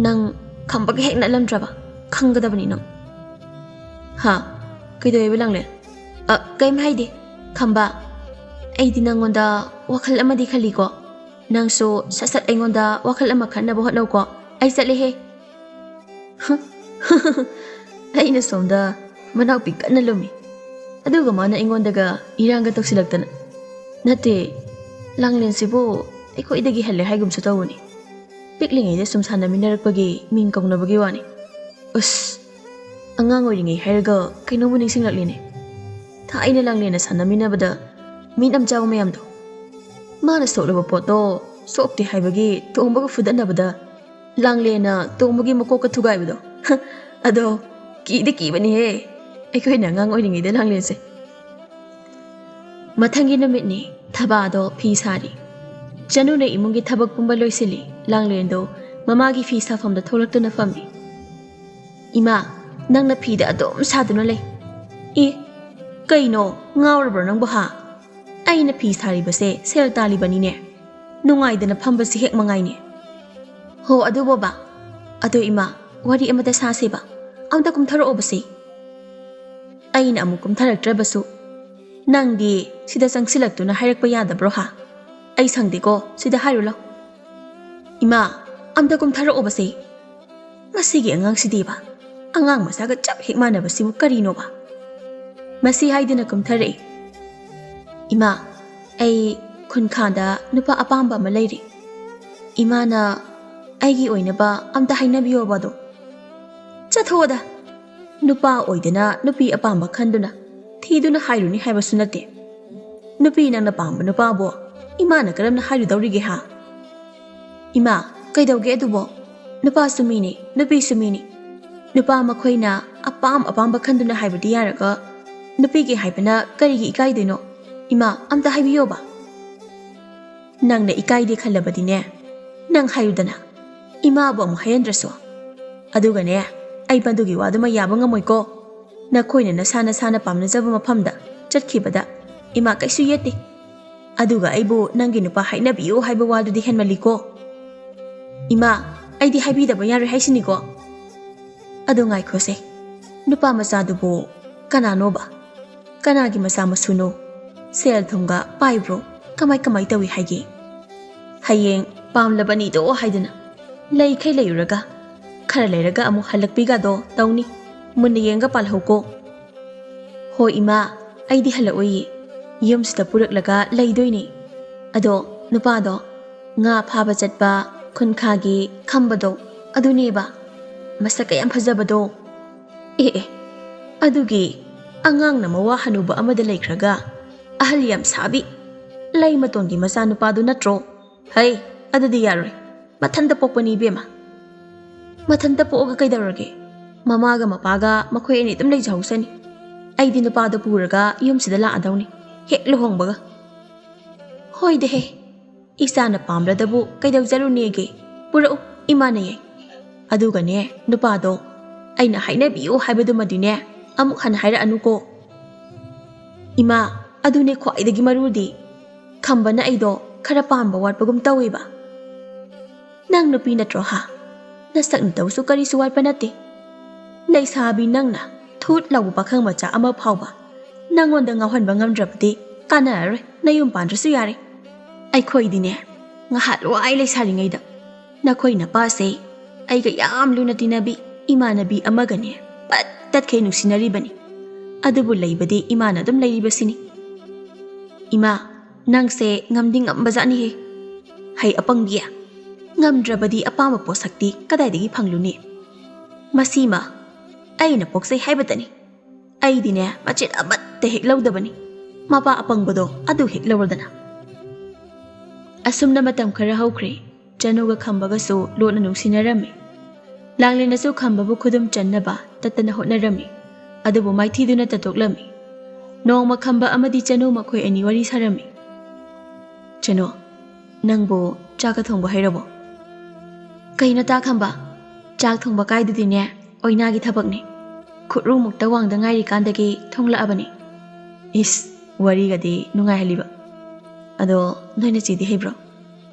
ꯅꯪ ꯈꯝꯕꯒ ꯍꯦꯛ ꯅꯠꯂꯝꯗ꯭ꯔꯕ? ꯈꯪꯒꯗꯕꯅꯤ ꯅꯪ"꯫ "ꯍꯥ? ꯀꯩꯗꯧꯋꯦꯕ ꯂꯥꯡꯂꯦꯟ?" "ꯑ, ꯀꯩꯝ ꯍꯥꯏꯗꯦ꯫ ꯈꯝꯕ, ꯑꯩꯗꯤ ꯅꯪꯉꯣꯟꯗ ꯋꯥꯈꯜ ꯑꯃꯗꯤ ꯈꯜꯂꯤꯀꯣ꯫ ꯅꯪꯁꯨ ꯁꯠ ꯁꯠ ꯑꯩꯉꯣꯟꯗ ꯋꯥꯈꯜ ꯑꯃ ꯈꯟꯅꯕ ꯍꯣꯠꯅꯧꯀꯣ꯫ ꯑꯩ ꯆꯠꯂꯦꯍꯦ"꯫ ꯑꯩꯅ ꯁꯣꯝꯗ ꯃꯅꯥꯎꯄꯤ ꯀꯟꯅ ꯂꯨꯝꯃꯤ, ꯑꯗꯨꯒ ꯃꯥꯅ ꯑꯩꯉꯣꯟꯗꯒ ꯏꯔꯥꯡꯒ ꯇꯧꯁꯤꯜꯂꯛꯇꯅ꯫ ꯅꯠꯇꯦ, ꯂꯥꯡꯂꯦꯟꯁꯤꯕꯨ ꯑꯩꯈꯣꯏꯗꯒꯤ ꯍꯜꯂꯦ ꯍꯥꯏꯒꯨꯝꯁꯨ ꯇꯧꯕꯅꯤ꯫ ꯄꯤꯛꯂꯤꯉꯩꯗ ꯁꯨꯝ ꯁꯥꯟꯅꯃꯤꯟꯅꯔꯛꯄꯒꯤ ꯃꯤꯡ ꯀꯧꯅꯕꯒꯤ ꯋꯥꯅꯤ꯫ ꯑꯁ, ꯑꯉꯥꯡ ꯑꯣꯏꯔꯤꯉꯩ ꯍꯥꯏꯔꯒ ꯀꯩꯅꯣꯝꯕꯨ ꯅꯤꯡꯁꯤꯡꯂꯛꯂꯦꯅꯦ꯫ ꯊꯥꯏꯅ ꯂꯥꯡꯂꯦꯟꯅ ꯁꯥꯟꯅꯃꯤꯟꯅꯕꯗ ꯃꯤꯠ ꯌꯥꯝ ꯆꯥꯕ ꯃꯌꯥꯝꯗꯣ꯫ ꯃꯥꯅ ꯁꯣꯛꯂꯕ ꯄꯣꯠꯇꯣ ꯁꯣꯛꯇꯦ ꯍꯥꯏꯕꯒꯤ ꯇꯣꯡꯕꯒ ꯐꯨꯗꯠꯅꯕꯗ ꯂꯥꯡꯂꯦꯟꯅ ꯇꯣꯡꯕꯒꯤ ꯃꯀꯣꯛꯀ ꯊꯨꯒꯥꯏꯕꯗꯣ꯫ ꯑꯗꯣ ꯀꯤꯗꯤ ꯀꯤꯕꯅꯤꯍꯦ, ꯑꯩꯈꯣꯏꯅ ꯑꯉꯥꯡ ꯑꯣꯏꯔꯤꯉꯩꯗ ꯂꯥꯡꯂꯦꯟꯁꯦ꯫ ꯃꯊꯪꯒꯤ ꯅꯨꯃꯤꯠꯅꯤ, ꯊꯕꯥꯗꯣ ꯐꯤ ꯁꯥꯔꯤ꯫ ꯆꯅꯨꯅ ꯏꯃꯨꯡꯒꯤ ꯊꯕꯛ ꯄꯨꯝꯕ ꯂꯣꯏꯁꯤꯜꯂꯤ꯫ ꯂꯥꯡꯂꯦꯟꯗꯣ ꯃꯃꯥꯒꯤ ꯐꯤ ꯁꯥꯐꯝꯗ ꯊꯣꯛꯂꯛꯇꯨꯅ ꯐꯝꯃꯤ꯫ "ꯏꯃꯥ, ꯅꯪꯅ ꯐꯤꯗ ꯑꯗꯨꯝ ꯁꯥꯗꯨꯅ ꯂꯩ꯫ ꯑꯦ, ꯀꯩꯅꯣ, ꯉꯥꯎꯔꯕ꯭ꯔꯣ ꯅꯪꯕꯨ ꯍꯥ? ꯑꯩꯅ ꯐꯤ ꯁꯥꯔꯤꯕꯁꯦ ꯁꯦꯜ ꯇꯥꯜꯂꯤꯕꯅꯤꯅꯦ꯫ ꯅꯨꯡꯉꯥꯏꯗꯅ ꯐꯝꯕꯁꯤ ꯍꯦꯛ ꯃꯉꯥꯏꯅꯦ"꯫ "ꯍꯣ ꯑꯗꯨꯕꯣꯕ, ꯑꯗꯣ ꯏꯃꯥ, ꯋꯥꯔꯤ ꯑꯃꯇ ꯁꯥꯁꯦꯕ꯫ ꯑꯝꯇ ꯀꯨꯝꯊꯔꯛꯑꯣꯕꯁꯦ"꯫ ꯑꯩꯅ ꯑꯃꯨꯛ ꯀꯨꯝꯊꯔꯛꯇ꯭ꯔꯕꯁꯨ, "ꯅꯪꯗꯤ ꯁꯤꯗ ꯆꯪꯁꯤꯜꯂꯛꯇꯨꯅ ꯍꯥꯏꯔꯛꯄ ꯌꯥꯗꯕ꯭ꯔꯣ ꯍꯥ? ꯑꯩ ꯁꯪꯗꯦꯀꯣ, ꯁꯤꯗ ꯍꯥꯏꯔꯨ ꯂꯥꯎ"꯫ "ꯏꯃꯥ, ꯑꯝꯇ ꯀꯨꯝꯊꯔꯛꯑꯣꯕꯁꯦ"꯫ "ꯑꯁꯤꯒꯤ ꯑꯉꯥꯡꯁꯤꯗꯤꯕ, ꯑꯉꯥꯡ ꯃꯆꯥꯒ ꯆꯞ ꯍꯦꯛ ꯃꯥꯟꯅꯕꯁꯤꯕꯨ ꯀꯔꯤꯅꯣꯕ?" ꯃꯁꯤ ꯍꯥꯏꯗꯨꯅ ꯀꯨꯝꯊꯔꯛꯏ꯫ "ꯏꯃꯥ, ꯑꯩ ꯈꯨꯟꯈꯥꯗ ꯅꯨꯄꯥ ꯑꯄꯥꯝꯕ ꯑꯃ ꯂꯩꯔꯦ꯫ ꯏꯃꯥꯅ ꯑꯩꯒꯤ ꯑꯣꯏꯅꯕ ꯑꯝꯇ ꯍꯥꯏꯅꯕꯤꯌꯣꯕ ꯑꯗꯣ꯫" "ꯆꯠꯊꯣꯛꯑꯣꯗ, ꯅꯨꯄꯥ ꯑꯣꯏꯗꯅ ꯅꯨꯄꯤ ꯑꯄꯥꯝꯕ ꯈꯟꯗꯨꯅ ꯊꯤꯗꯨꯅ ꯍꯥꯏꯔꯨꯅꯤ ꯍꯥꯏꯕꯁꯨ ꯅꯠꯇꯦ꯫ ꯅꯨꯄꯤ ꯅꯪꯅ ꯄꯥꯝꯕ ꯅꯨꯄꯥꯕꯨ ꯏꯃꯥꯅ ꯀꯔꯝꯅ ꯍꯥꯏꯔꯨꯗꯧꯔꯤꯒꯦ ꯍꯥ?" "ꯏꯃꯥ, ꯀꯩꯗꯧꯒꯦ ꯑꯗꯨꯕꯣ? ꯅꯨꯄꯥꯁꯨ ꯃꯤꯅꯤ, ꯅꯨꯄꯤꯁꯨ ꯃꯤꯅꯤ꯫ ꯅꯨꯄꯥ ꯃꯈꯣꯏꯅ ꯑꯄꯥꯝ ꯑꯄꯥꯝꯕ ꯈꯟꯗꯨꯅ ꯍꯥꯏꯕꯗꯤ ꯌꯥꯔꯒ, ꯅꯨꯄꯤꯒꯤ ꯍꯥꯏꯕꯅ ꯀꯔꯤꯒꯤ ꯏꯀꯥꯏꯗꯣꯏꯅꯣ? ꯏꯃꯥ, ꯑꯝꯇ ꯍꯥꯏꯕꯤꯌꯣꯕ꯫" "ꯅꯪꯅ ꯏꯀꯥꯏꯗꯦ ꯈꯜꯂꯕꯗꯤꯅꯦ, ꯅꯪ ꯍꯥꯏꯌꯨꯗꯅ, ꯏꯃꯥꯕꯨ ꯑꯃꯨꯛ ꯍꯥꯏꯍꯟꯗ꯭ꯔꯁꯨ꯫ ꯑꯗꯨꯒꯅꯦ, ꯑꯩ ꯃꯗꯨꯒꯤ ꯋꯥꯗꯨꯃ ꯌꯥꯕ ꯉꯝꯃꯣꯏꯀꯣ꯫ ꯅꯈꯣꯏꯅ ꯅꯁꯥ ꯅꯁꯥꯅ ꯄꯥꯝꯅꯖꯕ ꯃꯐꯝꯗ ꯆꯠꯈꯤꯕꯗ ꯏꯃꯥ ꯀꯩꯁꯨ ꯌꯦꯠꯇꯦ꯫ ꯑꯗꯨꯒ ꯑꯩꯕꯨ ꯅꯪꯒꯤ ꯅꯨꯄꯥ ꯍꯥꯏꯅꯕꯤꯌꯨ ꯍꯥꯏꯕ ꯋꯥꯗꯨꯗꯤ ꯍꯦꯟꯃꯜꯂꯤꯀꯣ꯫" "ꯏꯃꯥ, ꯑꯩꯗꯤ ꯍꯥꯏꯕꯤꯗꯕ ꯌꯥꯔꯣꯏ ꯍꯥꯏꯁꯤꯅꯤꯀꯣ꯫" "ꯑꯗꯨ ꯉꯥꯏꯈꯣꯁꯦ, ꯅꯨꯄꯥ ꯃꯆꯥꯗꯨꯕꯨ ꯀꯅꯥꯅꯣꯕ? ꯀꯅꯥꯒꯤ ꯃꯆꯥ ꯃꯁꯨꯅꯣ? ꯁꯦꯜ ꯊꯨꯝꯒ ꯄꯥꯏꯕ꯭ꯔꯣ? ꯀꯃꯥꯏ ꯀꯃꯥꯏ ꯇꯧꯏ ꯍꯥꯏꯒꯦ? ꯍꯌꯦꯡ ꯄꯥꯝꯂꯕꯅꯤꯗꯣ ꯍꯥꯏꯗꯅ ꯂꯩꯈꯩ ꯂꯩꯔꯨꯔꯒ, ꯈꯔ ꯂꯩꯔꯒ ꯑꯃꯨꯛ ꯍꯜꯂꯛꯄꯤꯒꯗꯣ ꯇꯧꯅꯤ꯫ ꯃꯨꯟꯅ ꯌꯦꯡꯒ ꯄꯥꯜꯍꯧꯀꯣ꯫" "ꯍꯣꯏ ꯏꯃꯥ, ꯑꯩꯗꯤ ꯍꯜꯂꯛꯑꯣꯏꯌꯦ, ꯌꯨꯝꯁꯤꯗ ꯄꯨꯔꯛꯂꯒ ꯂꯩꯗꯣꯏꯅꯦ꯫ ꯑꯗꯣ ꯅꯨꯄꯥꯗꯣ, ꯉꯥ ꯐꯥꯕ ꯆꯠꯄ ꯈꯨꯟꯈꯥꯒꯤ ꯈꯝꯕꯗꯣ, ꯑꯗꯨꯅꯦꯕ, ꯃꯁꯛꯀ ꯌꯥꯝ ꯐꯖꯕꯗꯣ꯫" "ꯑꯦ ꯑꯦ, ꯑꯗꯨꯒꯤ ꯑꯉꯥꯡꯅ ꯃꯋꯥ ꯍꯅꯨꯕ ꯑꯃꯗ ꯂꯩꯈ꯭ꯔꯒ ꯑꯍꯜ ꯌꯥꯝ ꯁꯥꯕꯤ ꯂꯩꯃꯇꯣꯟꯒꯤ ꯃꯆꯥꯅꯨꯄꯥꯗꯨ ꯅꯠꯇ꯭ꯔꯣ? ꯍꯩ, ꯑꯗꯨꯗꯤ ꯌꯥꯔꯣꯏ, ꯃꯊꯟꯇ ꯄꯣꯛꯄꯅꯤ ꯏꯕꯦꯝꯃ꯫" "ꯃꯊꯟꯇ ꯄꯣꯛꯑꯒ ꯀꯩꯗꯧꯔꯒꯦ? ꯃꯃꯥꯒ ꯃꯄꯥꯒ ꯃꯈꯣꯏ ꯑꯅꯤ ꯑꯗꯨꯝ ꯂꯩꯖꯍꯧꯁꯅꯤ꯫ ꯑꯩꯗꯤ ꯅꯨꯄꯥꯗꯣ ꯄꯨꯔꯒ ꯌꯨꯝꯁꯤꯗ ꯂꯥꯛꯑꯗꯧꯅꯤ, ꯍꯦꯛ ꯂꯨꯍꯣꯡꯕꯒ꯫" "ꯍꯣꯏꯗꯍꯦ, ꯏꯆꯥꯅ ꯄꯥꯝꯂꯗꯕꯨ ꯀꯩꯗꯧꯖꯔꯨꯅꯦꯒꯦ? ꯄꯨꯔꯛꯎ, ꯏꯃꯥꯅ ꯌꯥꯏ꯫ ꯑꯗꯨꯒꯅꯦ, ꯅꯨꯄꯥꯗꯣ ꯑꯩꯅ ꯍꯥꯏꯅꯕꯤꯌꯨ ꯍꯥꯏꯕꯗꯨꯃꯗꯤꯅꯦ, ꯑꯃꯨꯛ ꯍꯟꯅ ꯍꯥꯏꯔꯛꯑꯅꯨꯀꯣ꯫" "ꯏꯃꯥ, ꯑꯗꯨꯅꯦ ꯈ꯭ꯋꯥꯏꯗꯒꯤ ꯃꯔꯨꯗꯤ꯫ ꯈꯝꯕꯅ ꯑꯩꯗꯣ ꯈꯔ ꯄꯥꯝꯕ ꯋꯥꯠꯄꯒꯨꯝ ꯇꯧꯋꯦꯕ꯫" "ꯅꯪ ꯅꯨꯄꯤ ꯅꯠꯇ꯭ꯔꯣ ꯍꯥ? ꯅꯁꯛ ꯅꯇꯧꯁꯨ ꯀꯔꯤꯁꯨ ꯋꯥꯠꯄ ꯅꯠꯇꯦ꯫ ꯂꯩꯁꯥꯕꯤ ꯅꯪꯅ ꯊꯨꯠ ꯂꯥꯎꯕ ꯄꯥꯈꯪ ꯃꯆꯥ ꯑꯃ ꯐꯥꯎꯕ ꯅꯪꯉꯣꯟꯗ ꯉꯥꯎꯍꯟꯕ ꯉꯝꯗ꯭ꯔꯕꯗꯤ ꯀꯥꯟꯅꯔꯔꯣꯏ, ꯅꯌꯨꯝ ꯄꯥꯟꯗ꯭ꯔꯁꯨ ꯌꯥꯔꯦ꯫ ꯑꯩꯈꯣꯏꯗꯤꯅꯦ, ꯉꯍꯥꯟꯋꯥꯏ ꯂꯩꯁꯥꯔꯤꯉꯩꯗ ꯅꯈꯣꯏ ꯅꯄꯥꯁꯦ ꯑꯩꯒ ꯌꯥꯝ ꯂꯨꯅ ꯇꯤꯟꯅꯕꯤ ꯏꯃꯥꯟꯅꯕꯤ ꯑꯃꯒꯅꯦ ꯄꯠ ꯇꯠꯈꯩ ꯅꯨꯡꯁꯤꯅꯔꯤꯕꯅꯤ꯫ ꯑꯗꯨꯕꯨ ꯂꯩꯕꯗꯤ ꯏꯃꯥꯅ ꯑꯗꯨꯝ ꯂꯩꯔꯤꯕꯁꯤꯅꯤ꯫ ꯏꯃꯥ, ꯅꯪꯁꯦ ꯉꯝꯗꯤ ꯉꯝꯕꯖꯥꯠꯅꯤꯍꯦ꯫ ꯍꯩ ꯑꯄꯪꯕꯤ, ꯉꯝꯗ꯭ꯔꯕꯗꯤ ꯑꯄꯥꯝꯕ ꯄꯣꯠꯁꯛꯇꯤ ꯀꯗꯥꯏꯗꯒꯤ ꯐꯪꯂꯨꯅꯤ? ꯃꯁꯤꯃ ꯑꯩꯅ ꯄꯣꯛꯆꯩ ꯍꯥꯏꯕꯇꯅꯤ꯫ ꯑꯩꯗꯤꯅꯦ ꯃꯆꯦꯠ ꯑꯃꯠꯇ ꯍꯦꯛ ꯂꯧꯗꯕꯅꯤ꯫ ꯃꯄꯥ ꯑꯄꯪꯕꯗꯣ ꯑꯗꯨ ꯍꯦꯛ ꯂꯧꯔꯗꯅ꯫ ꯑꯁꯨꯝꯅ ꯃꯇꯝ ꯈꯔ ꯍꯧꯈ꯭ꯔꯦ꯫ ꯆꯅꯨꯒ ꯈꯝꯕꯒꯁꯨ ꯂꯣꯠꯅ ꯅꯨꯡꯁꯤꯅꯔꯝꯃꯤ꯫ ꯂꯥꯡꯂꯦꯟꯅꯁꯨ ꯈꯝꯕꯕꯨ ꯈꯨꯗꯨꯝ ꯆꯟꯅꯕ ꯇꯠꯇꯅ ꯍꯣꯠꯅꯔꯝꯃꯤ꯫ ꯑꯗꯨꯕꯨ ꯃꯥꯏꯊꯤꯗꯨꯅ ꯇꯠꯇꯣꯛꯂꯝꯃꯤ꯫ ꯅꯣꯡꯃ ꯈꯝꯕ ꯑꯃꯗꯤ ꯆꯅꯨ ꯃꯈꯣꯏ ꯑꯅꯤ ꯋꯥꯔꯤ ꯁꯥꯔꯝꯃꯤ꯫ "ꯆꯅꯨ, ꯅꯪꯕꯨ ꯆꯥꯛꯀ ꯊꯣꯡꯕ ꯍꯩꯔꯕꯣ?" "ꯀꯩꯅꯣ ꯇꯥ ꯈꯝꯕ? ꯆꯥꯛ ꯊꯣꯡꯕ ꯀꯥꯏꯗꯨꯗꯤꯅꯦ ꯑꯣꯏꯅꯥꯒꯤ ꯊꯕꯛꯅꯤ꯫ ꯈꯨꯠꯔꯨꯃꯨꯛꯇ ꯋꯥꯡꯗ ꯉꯥꯏꯔꯤꯀꯥꯟꯗꯒꯤ ꯊꯣꯡꯂꯛꯑꯕꯅꯤ꯫" "ꯏꯁ, ꯋꯥꯔꯤꯒꯗꯤ ꯅꯨꯡꯉꯥꯏꯍꯜꯂꯤꯕ꯫ ꯑꯗꯣ ꯅꯣꯏ ꯅꯆꯦꯗꯤ ꯍꯩꯕ꯭ꯔꯣ?"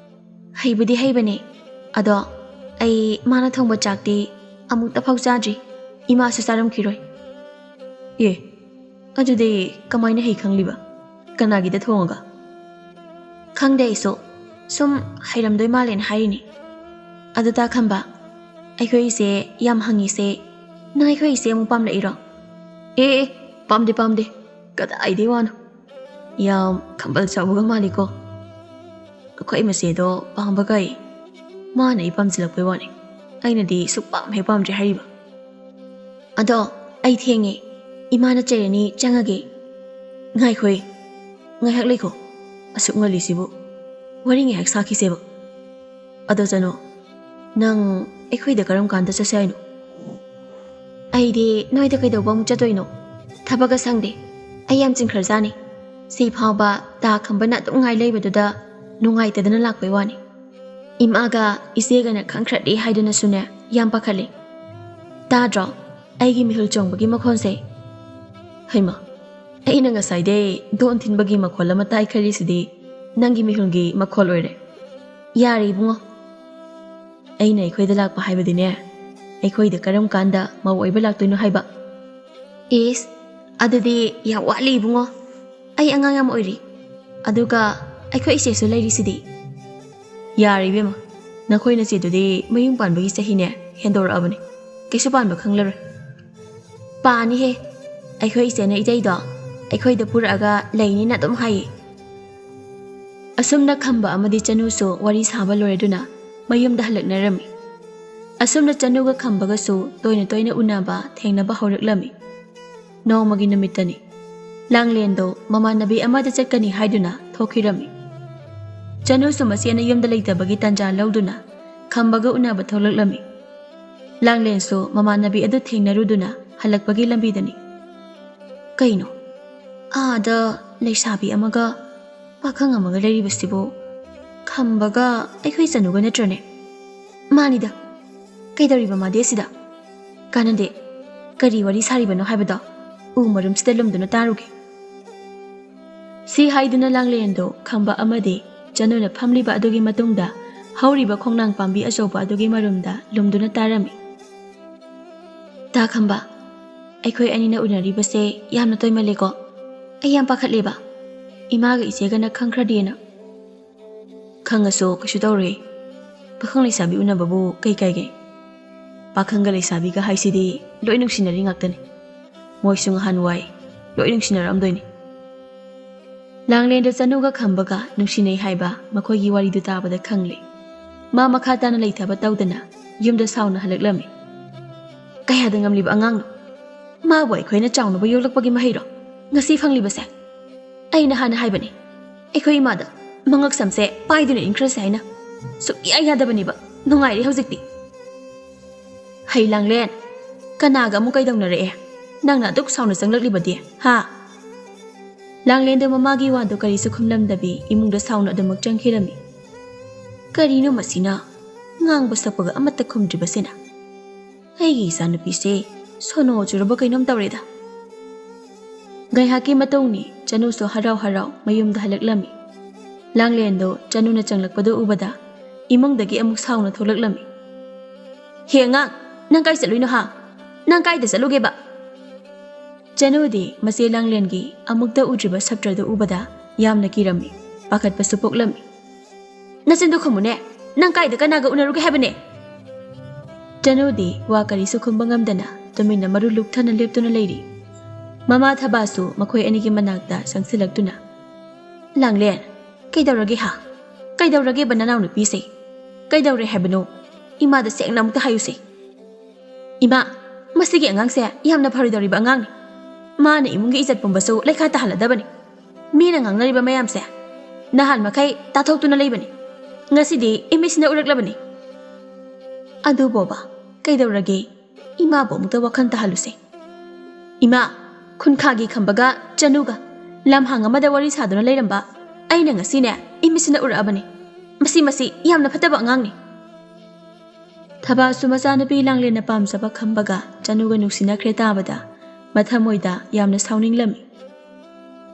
"ꯍꯩꯕꯨꯗꯤ ꯍꯩꯕꯅꯦ, ꯑꯗꯣ ꯑꯩ ꯃꯥꯅ ꯊꯣꯡꯕ ꯆꯥꯛꯇꯤ ꯑꯃꯨꯛꯇ ꯐꯥꯎ ꯆꯥꯗ꯭ꯔꯤ꯫ ꯏꯃꯥꯁꯨ ꯆꯥꯔꯝꯈꯤꯔꯣꯏ꯫" "ꯑꯦ, ꯑꯗꯨꯗꯤ ꯀꯃꯥꯏꯅ ꯍꯩ ꯈꯪꯂꯤꯕ? ꯀꯅꯥꯒꯤꯗ ꯊꯣꯡꯉꯒ?" "ꯈꯪꯗꯦ ꯑꯩꯁꯨ, ꯁꯨꯝ ꯍꯩꯔꯝꯗꯣꯏ ꯃꯥꯜꯂꯦꯅ ꯍꯥꯏꯔꯤꯅꯤ꯫ ꯑꯗꯨ ꯇꯥ ꯈꯝꯕ, ꯑꯩꯈꯣꯏ ꯏꯆꯦ ꯌꯥꯝ ꯍꯪꯉꯤꯁꯦ, ꯅꯪ ꯑꯩꯈꯣꯏ ꯏꯆꯦ ꯑꯃꯨꯛ ꯄꯥꯝꯂꯛꯏꯔꯣ?" "ꯑꯦ, ꯑꯦ, ꯄꯥꯝꯗꯦ, ꯄꯥꯝꯗꯦ꯫ ꯀꯗꯥꯏꯗꯩ ꯋꯥꯅꯣ? ꯌꯥꯝ ꯈꯝꯕꯜ ꯆꯥꯎꯕꯒ ꯃꯥꯜꯂꯤꯀꯣ꯫ ꯑꯩꯈꯣꯏ ꯃꯆꯦꯗꯣ ꯄꯥꯝꯕꯒꯥꯏ ꯃꯥꯅ ꯑꯩ ꯄꯥꯝꯁꯤꯜꯂꯛꯄꯩ ꯋꯥꯅꯤ꯫ ꯑꯩꯅꯗꯤ ꯁꯨꯛꯄꯥꯝ ꯍꯦꯛ ꯄꯥꯝꯗ꯭ꯔꯦ ꯍꯥꯏꯔꯤꯕ꯫ ꯑꯗꯣ ꯑꯩ ꯊꯦꯡꯉꯦ, ꯏꯃꯥꯅ ꯆꯩꯔꯅꯤ, ꯆꯪꯉꯒꯦ꯫" "ꯉꯥꯏꯈꯣꯍꯦ, ꯉꯥꯏꯍꯥꯛ ꯂꯩꯈꯣ꯫ ꯑꯁꯨꯛ ꯉꯜꯂꯤꯁꯤꯕꯨ꯫ ꯋꯥꯔꯤ ꯉꯥꯏꯍꯥꯛ ꯁꯥꯈꯤꯁꯦꯕ꯫ ꯑꯗꯣ ꯆꯅꯨ, ꯅꯪ ꯑꯩꯈꯣꯏꯗ ꯀꯔꯝ ꯀꯥꯟꯗ ꯆꯠꯁꯦ ꯍꯥꯏꯅꯣ?" "ꯑꯩꯗꯤ ꯅꯣꯏꯗ ꯀꯩꯗꯧꯕ ꯑꯃꯨꯛ ꯆꯠꯇꯣꯏꯅꯣ? ꯊꯕꯛꯀ ꯁꯪꯗꯦ꯫ ꯑꯩ ꯌꯥꯝ ꯆꯤꯟꯈ꯭ꯔꯖꯥꯠꯅꯤ꯫ ꯁꯤ ꯐꯥꯎꯕ ꯇꯥ ꯈꯝꯕꯅ ꯑꯗꯨꯝ ꯉꯥꯏ ꯂꯩꯕꯗꯨꯗ ꯅꯨꯡꯉꯥꯏꯇꯗꯅ ꯂꯥꯛꯄꯩ ꯋꯥꯅꯤ꯫ ꯏꯃꯥꯒ ꯏꯆꯦꯒꯅ ꯈꯪꯈ꯭ꯔꯗꯤ ꯍꯥꯏꯗꯨꯅꯁꯨꯅꯦ ꯌꯥꯝ ꯄꯥꯈꯠꯂꯤ꯫ ꯇꯥꯗ꯭ꯔꯣ ꯑꯩꯒꯤ ꯃꯤꯍꯨꯜ ꯆꯣꯡꯕꯒꯤ ꯃꯈꯣꯟꯁꯦ?" "ꯍꯩꯃ, ꯑꯩꯅ ꯉꯁꯥꯏꯗꯩ ꯗꯣꯟ ꯊꯤꯟꯕꯒꯤ ꯃꯈꯣꯜ ꯑꯃ ꯇꯥꯏ ꯈꯜꯂꯤꯁꯤꯗꯤ ꯅꯪꯒꯤ ꯃꯤꯍꯨꯜꯒꯤ ꯃꯈꯣꯜ ꯑꯣꯏꯔꯦ꯫" "ꯌꯥꯔꯦ ꯏꯕꯨꯡꯉꯣ, ꯑꯩꯅ ꯑꯩꯈꯣꯏꯗ ꯂꯥꯛꯄ ꯍꯥꯏꯕꯗꯤꯅꯦ, ꯑꯩꯈꯣꯏꯗ ꯀꯔꯝ ꯀꯥꯟꯗ ꯃꯧ ꯑꯣꯏꯕ ꯂꯥꯛꯇꯣꯏꯅꯣ ꯍꯥꯏꯕ꯫" "ꯏꯁ, ꯑꯗꯨꯗꯤ ꯌꯥꯝ ꯋꯥꯠꯂꯤ ꯏꯕꯨꯡꯉꯣ꯫ ꯑꯩ ꯑꯉꯥꯡ ꯌꯥꯝ ꯑꯣꯏꯔꯤ꯫ ꯑꯗꯨꯒ ꯑꯩꯈꯣꯏ ꯏꯆꯦꯁꯨ ꯂꯩꯔꯤꯁꯤꯗꯤ꯫" "ꯌꯥꯔꯦ ꯏꯕꯦꯝꯃ, "ꯅꯈꯣꯏ ꯅꯆꯦꯗꯨꯗꯤ ꯃꯌꯨꯝ ꯄꯥꯟꯕꯒꯤ ꯆꯍꯤꯅꯦ ꯍꯦꯟꯗꯣꯔꯛꯑꯕꯅꯤ, ꯀꯩꯁꯨ ꯄꯥꯟꯕ ꯈꯪꯂꯔꯣꯏ꯫" "ꯄꯥꯅꯤꯍꯦ, ꯑꯩꯈꯣꯏ ꯏꯆꯦꯅ ꯏꯇꯩꯗꯣ ꯑꯩꯈꯣꯏꯗ ꯄꯨꯔꯛꯑꯒ ꯂꯩꯅꯤꯅ ꯑꯗꯨꯝ ꯍꯥꯏꯌꯦ꯫" ꯑꯁꯨꯝꯅ ꯈꯝꯕ ꯑꯃꯗꯤ ꯆꯅꯨꯁꯨ ꯋꯥꯔꯤ ꯁꯥꯕ ꯂꯣꯏꯔꯗꯨꯅ ꯃꯌꯨꯝꯗ ꯍꯜꯂꯛꯅꯔꯝꯃꯤ꯫ ꯑꯁꯨꯝꯅ ꯆꯅꯨꯒ ꯈꯝꯕꯒꯁꯨ ꯇꯣꯏꯅ ꯇꯣꯏꯅ ꯎꯅꯕ ꯊꯦꯡꯅꯕ ꯍꯧꯔꯛꯂꯝꯃꯤ꯫ ꯅꯣꯡꯃꯒꯤ ꯅꯨꯃꯤꯠꯇꯅꯤ꯫ ꯂꯥꯡꯂꯦꯟꯗꯣ ꯃꯃꯥꯟꯅꯕꯤ ꯑꯃꯗ ꯆꯠꯀꯅꯤ ꯍꯥꯏꯗꯨꯅ ꯊꯣꯛꯈꯤꯔꯝꯃꯤ꯫ ꯆꯅꯨꯁꯨ ꯃꯆꯦꯅ ꯌꯨꯝꯗ ꯂꯩꯇꯕꯒꯤ ꯇꯥꯟꯖꯥ ꯂꯧꯗꯨꯅ ꯈꯝꯕꯒ ꯎꯅꯕ ꯊꯣꯛꯂꯛꯂꯝꯃꯤ꯫ ꯂꯥꯡꯂꯦꯟꯁꯨ ꯃꯃꯥꯟꯅꯕꯤ ꯑꯗꯨ ꯊꯦꯡꯅꯔꯨꯗꯨꯅ ꯍꯜꯂꯛꯄꯒꯤ ꯂꯝꯕꯤꯗꯅꯤ꯫ "ꯀꯩꯅꯣ, ꯑꯥꯗ ꯂꯩꯁꯥꯕꯤ ꯑꯃꯒ ꯄꯥꯈꯪ ꯑꯃꯒ ꯂꯩꯔꯤꯕꯁꯤꯕꯨ ꯈꯝꯕꯒ ꯑꯩꯈꯣꯏ ꯆꯅꯨꯒ ꯅꯠꯇ꯭ꯔꯅꯦ?" "ꯃꯥꯅꯤꯗ, ꯀꯩꯗꯧꯔꯤꯕ ꯃꯥꯗꯤ ꯑꯁꯤꯗ?" "ꯀꯥꯟꯅꯗꯦ, ꯀꯔꯤ ꯋꯥꯔꯤ ꯁꯥꯔꯤꯕꯅꯣ ꯍꯥꯏꯕꯗꯣ ꯎ ꯃꯔꯨꯝꯁꯤꯗ ꯂꯨꯝꯗꯨꯅ ꯇꯥꯔꯨꯒꯦ꯫" ꯁꯤ ꯍꯥꯏꯗꯨꯅ ꯂꯥꯡꯂꯦꯟꯗꯣ ꯈꯝꯕ ꯑꯃꯗꯤ ꯆꯅꯨꯅ ꯐꯝꯂꯤꯕ ꯑꯗꯨꯒꯤ ꯃꯇꯨꯡꯗ ꯍꯧꯔꯤꯕ ꯈꯣꯡꯅꯥꯡ ꯄꯥꯝꯕꯤ ꯑꯆꯧꯕ ꯑꯗꯨꯒꯤ ꯃꯔꯨꯝꯗ ꯂꯨꯝꯗꯨꯅ ꯇꯥꯔꯝꯃꯤ꯫ "ꯇꯥ ꯈꯝꯕ, ꯑꯩꯈꯣꯏ ꯑꯅꯤꯅ ꯎꯅꯔꯤꯕꯁꯦ ꯌꯥꯝꯅ ꯇꯣꯏꯃꯜꯂꯦꯀꯣ꯫ ꯑꯩ ꯌꯥꯝ ꯄꯥꯈꯠꯂꯦꯕ꯫ ꯏꯃꯥꯒ ꯏꯆꯦꯒꯅ ꯈꯪꯈ꯭ꯔꯗꯤꯅ꯫" "ꯈꯪꯉꯁꯨ ꯀꯩꯁꯨ ꯇꯧꯔꯣꯏ꯫ ꯄꯥꯈꯪ ꯂꯩꯁꯥꯕꯤ ꯎꯅꯕꯕꯨ ꯀꯩ ꯀꯥꯏꯒꯦ? ꯄꯥꯈꯪꯒ ꯂꯩꯁꯥꯕꯤꯒ ꯍꯥꯏꯁꯤꯗꯤ ꯂꯣꯏ ꯅꯨꯡꯁꯤꯅꯔꯤ ꯉꯥꯛꯇꯅꯤ꯫ ꯃꯣꯏꯁꯨ ꯉꯍꯥꯟꯋꯥꯏ ꯂꯣꯏ ꯅꯨꯡꯁꯤꯅꯔꯛꯑꯝꯗꯣꯏꯅꯤ꯫" ꯂꯥꯡꯂꯦꯟꯗ ꯆꯅꯨꯒ ꯈꯝꯕꯒ ꯅꯨꯡꯁꯤꯅꯩ ꯍꯥꯏꯕ ꯃꯈꯣꯏꯒꯤ ꯋꯥꯔꯤꯗꯨ ꯇꯥꯕꯗ ꯈꯪꯂꯦ꯫ ꯃꯥ ꯃꯈꯥ ꯇꯥꯅ ꯂꯩꯊꯕ ꯇꯧꯗꯅ ꯌꯨꯝꯗ ꯁꯥꯎꯅ ꯍꯜꯂꯛꯂꯝꯃꯤ꯫ "ꯀꯌꯥꯗ ꯉꯝꯂꯤꯕ ꯑꯉꯥꯡꯅꯣ? ꯃꯥꯕꯨ ꯑꯩꯈꯣꯏꯅ ꯆꯥꯎꯅꯕ ꯌꯣꯛꯂꯛꯄꯒꯤ ꯃꯍꯩꯔꯣ ꯉꯁꯤ ꯐꯪꯂꯤꯕꯁꯦ? ꯑꯩꯅ ꯍꯥꯟꯅ ꯍꯥꯏꯕꯅꯤ, ꯑꯩꯈꯣꯏ ꯏꯃꯥꯗ ꯃꯉꯛ ꯁꯝꯁꯦ ꯄꯥꯏꯗꯨꯅ ꯏꯟꯈ꯭ꯔꯁꯦ ꯍꯥꯏꯅ꯫ ꯁꯨꯛꯌꯥ ꯌꯥꯗꯕꯅꯦꯕ꯫ ꯅꯨꯡꯉꯥꯏꯔꯦ ꯍꯧꯖꯤꯛꯇꯤ꯫" "ꯍꯩ ꯂꯥꯡꯂꯦꯟ, ꯀꯅꯥꯒ ꯑꯃꯨꯛ ꯀꯩꯗꯧꯅꯔꯛꯑꯦ? ꯅꯪꯅ ꯑꯗꯨꯛ ꯁꯥꯎꯅ ꯆꯪꯂꯛꯂꯤꯕꯗꯤ, ꯍꯥ?" ꯂꯥꯡꯂꯦꯟꯗꯣ ꯃꯃꯥꯒꯤ ꯋꯥꯗꯣ ꯀꯔꯤꯁꯨ ꯈꯨꯝꯂꯝꯗꯕꯤ ꯏꯃꯨꯡꯗ ꯁꯥꯎꯅ ꯑꯗꯨꯃꯛ ꯆꯪꯈꯤꯔꯝꯃꯤ꯫ "ꯀꯔꯤꯅꯣ ꯃꯁꯤꯅ? ꯉꯥꯡꯕ ꯁꯛꯄꯒ ꯑꯃꯠꯇ ꯈꯨꯝꯗ꯭ꯔꯤꯕꯁꯤꯅ? ꯑꯩꯒꯤ ꯏꯆꯥꯅꯨꯄꯤꯁꯦ ꯁꯣꯅꯣ ꯆꯨꯔꯕ ꯀꯩꯅꯣꯝ ꯇꯧꯔꯦꯗ꯫" ꯉꯥꯏꯍꯥꯛꯀꯤ ꯃꯇꯨꯡꯅꯤ꯫ ꯆꯅꯨꯁꯨ ꯍꯔꯥꯎ ꯍꯔꯥꯎ ꯃꯌꯨꯝꯗ ꯍꯜꯂꯛꯂꯝꯃꯤ꯫ ꯂꯥꯡꯂꯦꯟꯗꯣ ꯆꯅꯨꯅ ꯆꯪꯂꯛꯄꯗꯨ ꯎꯕꯗ ꯏꯃꯨꯡꯗꯒꯤ ꯑꯃꯨꯛ ꯁꯥꯎꯅ ꯊꯣꯛꯂꯛꯂꯝꯃꯤ꯫ "ꯍꯦ ꯑꯉꯥꯡ, ꯅꯪ ꯀꯥꯏ ꯆꯠꯂꯨꯏꯅꯣ ꯍꯥ? ꯅꯪ ꯀꯥꯏꯗ ꯆꯠꯂꯨꯒꯦꯕ?" ꯆꯅꯨꯗꯤ ꯃꯆꯦ ꯂꯥꯡꯂꯦꯟꯒꯤ ꯑꯃꯨꯛꯇ ꯎꯗ꯭ꯔꯤꯕ ꯁꯛꯇ꯭ꯔꯗꯨ ꯎꯕꯗ ꯌꯥꯝꯅ ꯀꯤꯔꯝꯃꯤ, ꯄꯥꯈꯠꯄꯁꯨ ꯄꯣꯛꯂꯝꯃꯤ꯫ "ꯅꯆꯤꯟꯗꯨ ꯈꯨꯝꯃꯨꯅꯦ, ꯅꯪ ꯀꯥꯏꯗ ꯀꯅꯥꯒ ꯎꯅꯔꯨꯒꯦ ꯍꯥꯏꯕꯅꯦ? ꯆꯅꯨꯗꯤ ꯋꯥ ꯀꯔꯤꯁꯨ ꯈꯨꯝꯕ ꯉꯝꯗꯅ ꯇꯨꯃꯤꯟꯅ ꯃꯔꯨ ꯂꯨꯛꯊꯅ ꯂꯦꯞꯇꯨꯅ ꯂꯩꯔꯤ꯫ ꯃꯃꯥ ꯊꯕꯥꯁꯨ ꯃꯈꯣꯏ ꯑꯅꯤꯒꯤ ꯃꯅꯥꯛꯇ ꯆꯪꯁꯤꯜꯂꯛꯇꯨꯅ, "ꯂꯥꯡꯂꯦꯟ, ꯀꯩꯗꯧꯔꯒꯦ ꯍꯥ? ꯀꯩꯗꯧꯔꯒꯦꯕ ꯅꯅꯥꯎꯅꯨꯄꯤꯁꯦ? ꯀꯩꯗꯧꯔꯦ ꯍꯥꯏꯕꯅꯣ? ꯏꯃꯥꯗ ꯁꯦꯡꯅ ꯑꯃꯨꯛꯇ ꯍꯥꯏꯌꯨꯁꯦ꯫ ꯏꯃꯥ, ꯃꯁꯤꯒꯤ ꯑꯉꯥꯡꯁꯦ ꯌꯥꯝꯅ ꯐꯔꯣꯏꯗꯧꯔꯤꯕ ꯑꯉꯥꯡꯅꯤ꯫ ꯃꯥꯅ ꯏꯃꯨꯡꯒꯤ ꯏꯖꯠ ꯄꯨꯝꯕꯁꯨ ꯂꯩꯈꯥ ꯇꯥꯍꯜꯂꯗꯕꯅꯤ꯫ ꯃꯤꯅ ꯉꯥꯡꯅꯔꯤꯕ ꯃꯌꯥꯝꯁꯦ ꯅꯍꯥꯟ ꯃꯈꯩ ꯇꯥꯊꯣꯛꯇꯨꯅ ꯂꯩꯕꯅꯤ꯫ ꯉꯁꯤꯗꯤ ꯏꯃꯤꯠꯁꯤꯅ ꯎꯔꯛꯂꯕꯅꯤ꯫ ꯑꯗꯨꯕꯣꯕ, ꯀꯩꯗꯧꯔꯒꯦ? ꯏꯃꯥꯕꯨ ꯑꯃꯨꯛꯇ ꯋꯥꯈꯜ ꯇꯥꯍꯜꯂꯨꯁꯦ꯫ ꯏꯃꯥ, ꯈꯨꯟꯈꯥꯒꯤ ꯈꯝꯕꯒ ꯆꯅꯨꯒ ꯂꯝꯍꯥꯡ ꯑꯃꯗ ꯋꯥꯔꯤ ꯁꯥꯗꯨꯅ ꯂꯩꯔꯝꯕ ꯑꯩꯅ ꯉꯁꯤꯅꯦ ꯏꯃꯤꯠꯁꯤꯅ ꯎꯔꯛꯑꯕꯅꯤ꯫ ꯃꯁꯤ, ꯃꯁꯤ ꯌꯥꯝꯅ ꯐꯠꯇꯕ ꯑꯉꯥꯡꯅꯤ꯫" ꯊꯕꯥꯁꯨ ꯃꯆꯥꯅꯨꯄꯤ ꯂꯥꯡꯂꯦꯟꯅ ꯄꯥꯝꯖꯕ ꯈꯝꯕꯒ ꯆꯅꯨꯒ ꯅꯨꯡꯁꯤꯅꯈ꯭ꯔꯦ ꯇꯥꯕꯗ ꯃꯊꯃꯣꯏꯗ ꯌꯥꯝꯅ ꯁꯥꯎꯅꯤꯡꯂꯝꯃꯤ꯫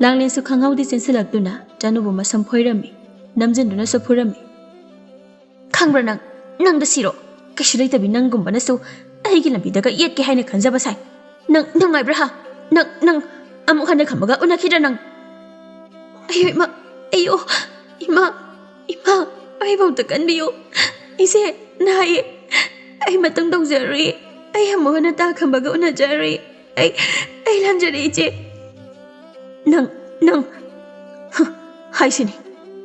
ꯂꯥꯡꯂꯦꯟꯁꯨ ꯈꯪꯍꯧꯗꯦ ꯆꯦꯟꯁꯤꯜꯂꯛꯇꯨꯅ ꯆꯅꯨꯕꯨ ꯃꯁꯝ ꯐꯣꯏꯔꯝꯃꯤ, ꯅꯝꯖꯤꯟꯗꯨꯅꯁꯨ ꯐꯨꯔꯝꯃꯤ꯫ "ꯈꯪꯕ꯭ꯔꯥ ꯅꯪ? ꯅꯪꯗ ꯁꯤꯔꯣ꯫ ꯀꯩꯁꯨ ꯂꯩꯇꯕꯤ ꯅꯪꯒꯨꯝꯕꯅꯁꯨ ꯑꯩꯒꯤ ꯂꯝꯕꯤꯗꯒ ꯌꯦꯠꯀꯦ ꯍꯥꯏꯅ ꯈꯟꯖꯕ ꯁꯥꯏ꯫ ꯅꯪ ꯅꯨꯡꯉꯥꯏꯕ꯭ꯔꯥ ꯍꯥ? ꯅꯪ, ꯅꯪ ꯑꯃꯨꯛ ꯍꯟꯅ ꯈꯝꯕꯒ ꯎꯅꯈꯤꯗ꯭ꯔꯥ ꯅꯪ?" "ꯑꯌꯣ ꯏꯃꯥ, ꯑꯌꯣ, ꯏꯃꯥ, ꯏꯃꯥ, ꯑꯩꯕꯨ ꯑꯝꯇ ꯀꯟꯕꯤꯌꯨ꯫ ꯑꯩꯁꯦ ꯅꯥꯏꯌꯦ꯫ ꯑꯩ ꯃꯇꯨꯡ ꯇꯧꯖꯔꯨꯏ꯫ ꯑꯩ ꯑꯃꯨꯛ ꯍꯟꯅ ꯇꯥ ꯈꯝꯕꯒ ꯎꯅꯖꯔꯨꯏ꯫ ꯑꯩ, ꯑꯩ ꯂꯥꯟꯖꯔꯦ ꯏꯆꯦ꯫" "ꯅꯪ, ꯅꯪ, ꯍ, ꯍꯥꯏꯁꯤꯅꯤ꯫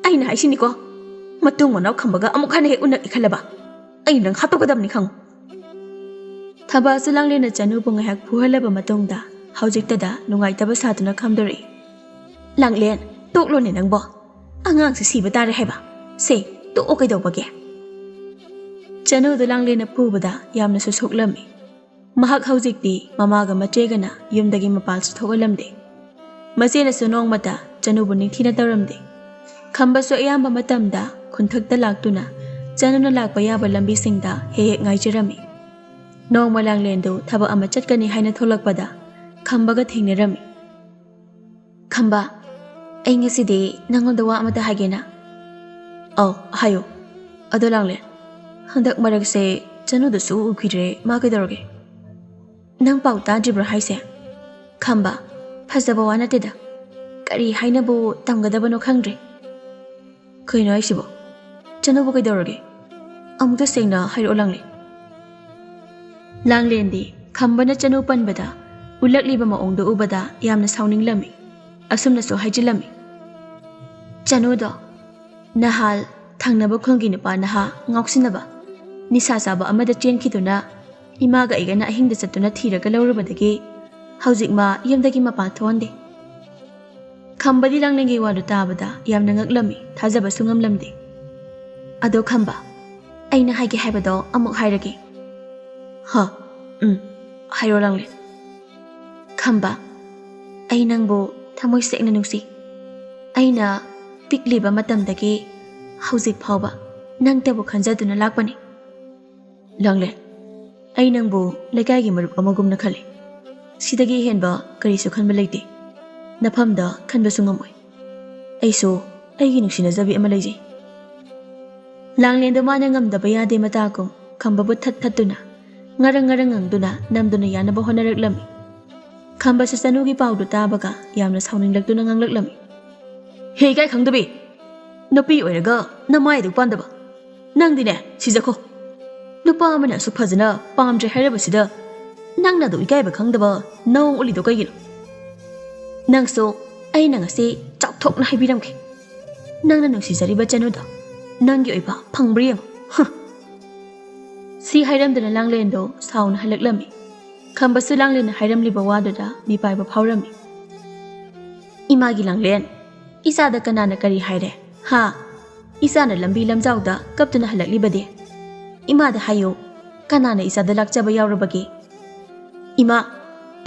ꯑꯩꯅ ꯍꯥꯏꯁꯤꯅꯤꯀꯣ꯫ ꯃꯇꯨꯡ ꯃꯅꯥꯎ ꯈꯝꯕꯒ ꯑꯃꯨꯛ ꯍꯟꯅ ꯍꯦꯛ ꯎꯅꯒꯦ ꯈꯜꯂꯕ ꯑꯩ ꯅꯪ ꯍꯥꯠꯇꯣꯛꯀꯗꯕꯅꯤ ꯈꯪꯉꯨ꯫" ꯊꯕꯥꯁꯨ ꯂꯥꯡꯂꯦꯟꯅ ꯆꯅꯨꯕꯨ ꯉꯥꯏꯍꯥꯛ ꯐꯨꯍꯜꯂꯕ ꯃꯇꯨꯡꯗ ꯍꯧꯖꯤꯛꯇꯗ ꯅꯨꯡꯉꯥꯏꯇꯕ ꯁꯥꯗꯨꯅ ꯈꯝꯗꯣꯔꯛꯏ꯫ "ꯂꯥꯡꯂꯦꯟ, ꯇꯣꯛꯂꯣꯅꯦ ꯅꯪꯕꯣ꯫ ꯑꯉꯥꯡꯁꯦ ꯁꯤꯕ ꯇꯥꯔꯦ ꯍꯥꯏꯕ꯫ ꯁꯦ, ꯇꯣꯛꯑꯣ ꯀꯩꯗꯧꯕꯒꯦ?" ꯆꯅꯨꯗꯨ ꯂꯥꯡꯂꯦꯟꯅ ꯐꯨꯕꯗ ꯌꯥꯝꯅꯁꯨ ꯁꯣꯛꯂꯝꯃꯤ꯫ ꯃꯍꯥꯛ ꯍꯧꯖꯤꯛꯇꯤ ꯃꯃꯥꯒ ꯃꯆꯦꯒꯅ ꯌꯨꯝꯗꯒꯤ ꯃꯄꯥꯜꯁꯨ ꯊꯣꯛꯍꯜꯂꯝꯗꯦ꯫ ꯃꯆꯦꯅꯁꯨ ꯅꯣꯡꯃꯇ ꯆꯅꯨꯕꯨ ꯅꯤꯡꯊꯤꯅ ꯇꯧꯔꯝꯗꯦ꯫ ꯈꯝꯕꯁꯨ ꯑꯌꯥꯝꯕ ꯃꯇꯝꯗ ꯈꯨꯟꯊꯛꯇ ꯂꯥꯛꯇꯨꯅ ꯆꯅꯨꯅ ꯂꯥꯛꯄ ꯌꯥꯕ ꯂꯝꯕꯤꯁꯤꯡꯗ ꯍꯦꯛ ꯍꯦꯛ ꯉꯥꯏꯖꯔꯝꯃꯤ꯫ ꯅꯣꯡꯃ ꯂꯥꯡꯂꯦꯟꯗꯨ ꯊꯕꯛ ꯑꯃ ꯆꯠꯀꯅꯤ ꯍꯥꯏꯅ ꯊꯣꯛꯂꯛꯄꯗ ꯈꯝꯕꯒ ꯊꯦꯡꯅꯔꯝꯃꯤ꯫ "ꯈꯝꯕ, ꯑꯩ ꯉꯁꯤꯗꯤ ꯅꯪꯉꯣꯟꯗ ꯋꯥ ꯑꯃꯇ ꯍꯥꯏꯒꯦꯅ꯫" "ꯑꯧ, ꯍꯥꯏꯌꯨ꯫" "ꯑꯗꯣ ꯂꯥꯡꯂꯦꯟ, ꯍꯟꯗꯛ ꯃꯔꯛꯁꯦ ꯆꯅꯨꯗꯁꯨ ꯎꯈꯤꯗ꯭ꯔꯦ, ꯃꯥ ꯀꯩꯗꯧꯔꯒꯦ?" "ꯅꯪ ꯄꯥꯎ ꯇꯥꯗ꯭ꯔꯤꯕ꯭ꯔꯣ ꯍꯥꯏꯁꯦ?" "ꯈꯝꯕ, ꯐꯖꯕ ꯋꯥ ꯅꯠꯇꯦꯗ꯫ ꯀꯔꯤ ꯍꯥꯏꯅꯕꯨ ꯇꯝꯒꯗꯕꯅꯣ ꯈꯪꯗ꯭ꯔꯦ꯫" "ꯀꯩꯅꯣ ꯍꯥꯏꯁꯤꯕꯣ? ꯆꯅꯨꯕꯨ ꯀꯩꯗꯧꯔꯒꯦ?" ꯑꯃꯨꯛꯇ ꯁꯦꯡꯅ ꯍꯥꯏꯔꯛꯑꯣ, ꯂꯥꯡꯂꯦꯟ꯫ ꯂꯥꯡꯂꯦꯟꯗꯤ ꯈꯝꯕꯅ ꯆꯅꯨ ꯄꯟꯕꯗ ꯎꯠꯂꯛꯂꯤꯕ ꯃꯑꯣꯡꯗꯨ ꯎꯕꯗ ꯌꯥꯝꯅ ꯁꯥꯎꯅꯤꯡꯂꯝꯃꯤ꯫ ꯑꯁꯨꯝꯅꯁꯨ ꯍꯥꯏꯖꯤꯜꯂꯝꯃꯤ, "ꯆꯅꯨꯗꯣ ꯅꯍꯥꯜ ꯊꯪꯅꯕ ꯈꯨꯜꯒꯤ ꯅꯨꯄꯥ ꯅꯍꯥ ꯉꯥꯎꯁꯤꯟꯅꯕ, ꯅꯤꯁꯥ ꯆꯥꯕ ꯑꯃꯗ ꯆꯦꯟꯈꯤꯗꯨꯅ ꯏꯃꯥꯒ ꯑꯩꯒꯅ ꯑꯍꯤꯡꯗ ꯆꯠꯇꯨꯅ ꯊꯤꯔꯒ ꯂꯧꯔꯨꯕꯗꯒꯤ ꯍꯧꯖꯤꯛ ꯃꯥ ꯌꯨꯝꯗꯒꯤ ꯃꯄꯥꯟ ꯊꯣꯛꯍꯟꯗꯦ꯫" ꯈꯝꯕꯗꯤ ꯂꯥꯡꯂꯦꯟꯒꯤ ꯋꯥꯗꯨ ꯇꯥꯕꯗ ꯌꯥꯝꯅ ꯉꯛꯂꯝꯃꯤ, ꯊꯥꯖꯕꯁꯨ ꯉꯝꯂꯝꯗꯦ꯫ "ꯑꯗꯣ ꯈꯝꯕ, ꯑꯩꯅ ꯍꯥꯏꯒꯦ ꯍꯥꯏꯕꯗꯣ ꯑꯃꯨꯛ ꯍꯥꯏꯔꯒꯦ꯫" "ꯍ, ꯎꯝ, ꯍꯥꯏꯔꯣ ꯂꯥꯡꯂꯦꯟ꯫" "ꯈꯝꯕ, ꯑꯩ ꯅꯪꯕꯨ ꯊꯃꯣꯏ ꯁꯦꯡꯅ ꯅꯨꯡꯁꯤ꯫ ꯑꯩꯅ ꯄꯤꯛꯂꯤꯕ ꯃꯇꯝꯗꯒꯤ ꯍꯧꯖꯤꯛ ꯐꯥꯎꯕ ꯅꯪꯇꯕꯨ ꯈꯟꯖꯗꯨꯅ ꯂꯥꯛꯄꯅꯤ꯫" "ꯂꯥꯡꯂꯦꯟ, ꯑꯩ ꯅꯪꯕꯨ ꯂꯩꯀꯥꯏꯒꯤ ꯃꯔꯨꯞ ꯑꯃꯒꯨꯝꯅ ꯈꯜꯂꯤ꯫ ꯁꯤꯗꯒꯤ ꯍꯦꯟꯕ ꯀꯔꯤꯁꯨ ꯈꯟꯕ ꯂꯩꯇꯦ꯫ ꯅꯐꯝꯗ ꯈꯟꯕꯁꯨ ꯉꯝꯃꯣꯏ꯫ ꯑꯩꯁꯨ ꯑꯩꯒꯤ ꯅꯨꯡꯁꯤꯅꯖꯕꯤ ꯑꯃ ꯂꯩꯖꯩ꯫" ꯂꯥꯡꯂꯦꯟꯗꯣ ꯃꯥꯅ ꯉꯝꯗꯕ ꯌꯥꯗꯦ ꯃꯇꯥꯒꯨꯝ ꯈꯝꯕꯕꯨ ꯊꯠ ꯊꯠꯇꯨꯅ, ꯉꯔꯪ ꯉꯔꯪ ꯉꯪꯗꯨꯅ ꯅꯝꯗꯨꯅ ꯌꯥꯅꯕ ꯍꯣꯠꯅꯔꯛꯂꯝꯃꯤ꯫ ꯈꯝꯕꯁꯨ ꯆꯅꯨꯒꯤ ꯄꯥꯎꯗꯨ ꯇꯥꯕꯒ ꯌꯥꯝꯅ ꯁꯥꯎꯅꯤꯡꯂꯛꯇꯨꯅ ꯉꯥꯡꯂꯛꯂꯝꯃꯤ꯫ "ꯍꯦ ꯏꯀꯥꯏ ꯈꯪꯗꯕꯤ! ꯅꯨꯄꯤ ꯑꯣꯏꯔꯒ ꯅꯃꯥꯏꯗꯨ ꯄꯥꯟꯗꯕ! ꯅꯪꯗꯤꯅꯦ, ꯁꯤꯖꯈꯣ! ꯅꯨꯄꯥ ꯑꯃꯅ ꯑꯁꯨꯛ ꯐꯖꯅ ꯄꯥꯝꯗ꯭ꯔꯦ ꯍꯥꯏꯔꯕꯁꯤꯗ ꯅꯪꯅ ꯑꯗꯨ ꯏꯀꯥꯏꯕ ꯈꯪꯗꯕ ꯅꯑꯣꯡ ꯎꯠꯂꯤꯗꯣ ꯀꯩꯒꯤꯅꯣ? ꯅꯪꯁꯨ ꯑꯩꯅ ꯉꯁꯤ ꯆꯥꯎꯊꯣꯛꯅ ꯍꯥꯏꯕꯤꯔꯝꯒꯦ꯫ ꯅꯪꯅ ꯅꯨꯡꯁꯤꯖꯔꯤꯕ ꯆꯅꯨꯗꯣ ꯅꯪꯒꯤ ꯑꯣꯏꯕ ꯐꯪꯕ꯭ꯔꯥ ꯌꯦꯡꯉꯨ꯫" ꯍ! ꯁꯤ ꯍꯥꯏꯔꯝꯗꯅ ꯂꯥꯡꯂꯦꯟꯗꯣ ꯁꯥꯎꯅ ꯍꯜꯂꯛꯂꯝꯃꯤ꯫ ꯈꯝꯕꯁꯨ ꯂꯥꯡꯂꯦꯟꯅ ꯍꯥꯏꯔꯝꯂꯤꯕ ꯋꯥꯗꯨꯗ ꯃꯤꯄꯥꯏꯕ ꯐꯥꯎꯔꯝꯃꯤ꯫ "ꯏꯃꯥꯒꯤ ꯂꯥꯡꯂꯦꯟ, ꯏꯆꯥꯗ ꯀꯅꯥꯅ ꯀꯔꯤ ꯍꯥꯏꯔꯦ? ꯍꯥ? ꯏꯆꯥꯅ ꯂꯝꯕꯤ ꯂꯝꯖꯥꯎꯗ ꯀꯞꯇꯨꯅ ꯍꯜꯂꯛꯂꯤꯕꯗꯤ? ꯏꯃꯥꯗ ꯍꯥꯏꯌꯨ, ꯀꯅꯥꯅ ꯏꯆꯥꯗ ꯂꯥꯛꯆꯕ ꯌꯥꯎꯔꯕꯒꯦ? ꯏꯃꯥ,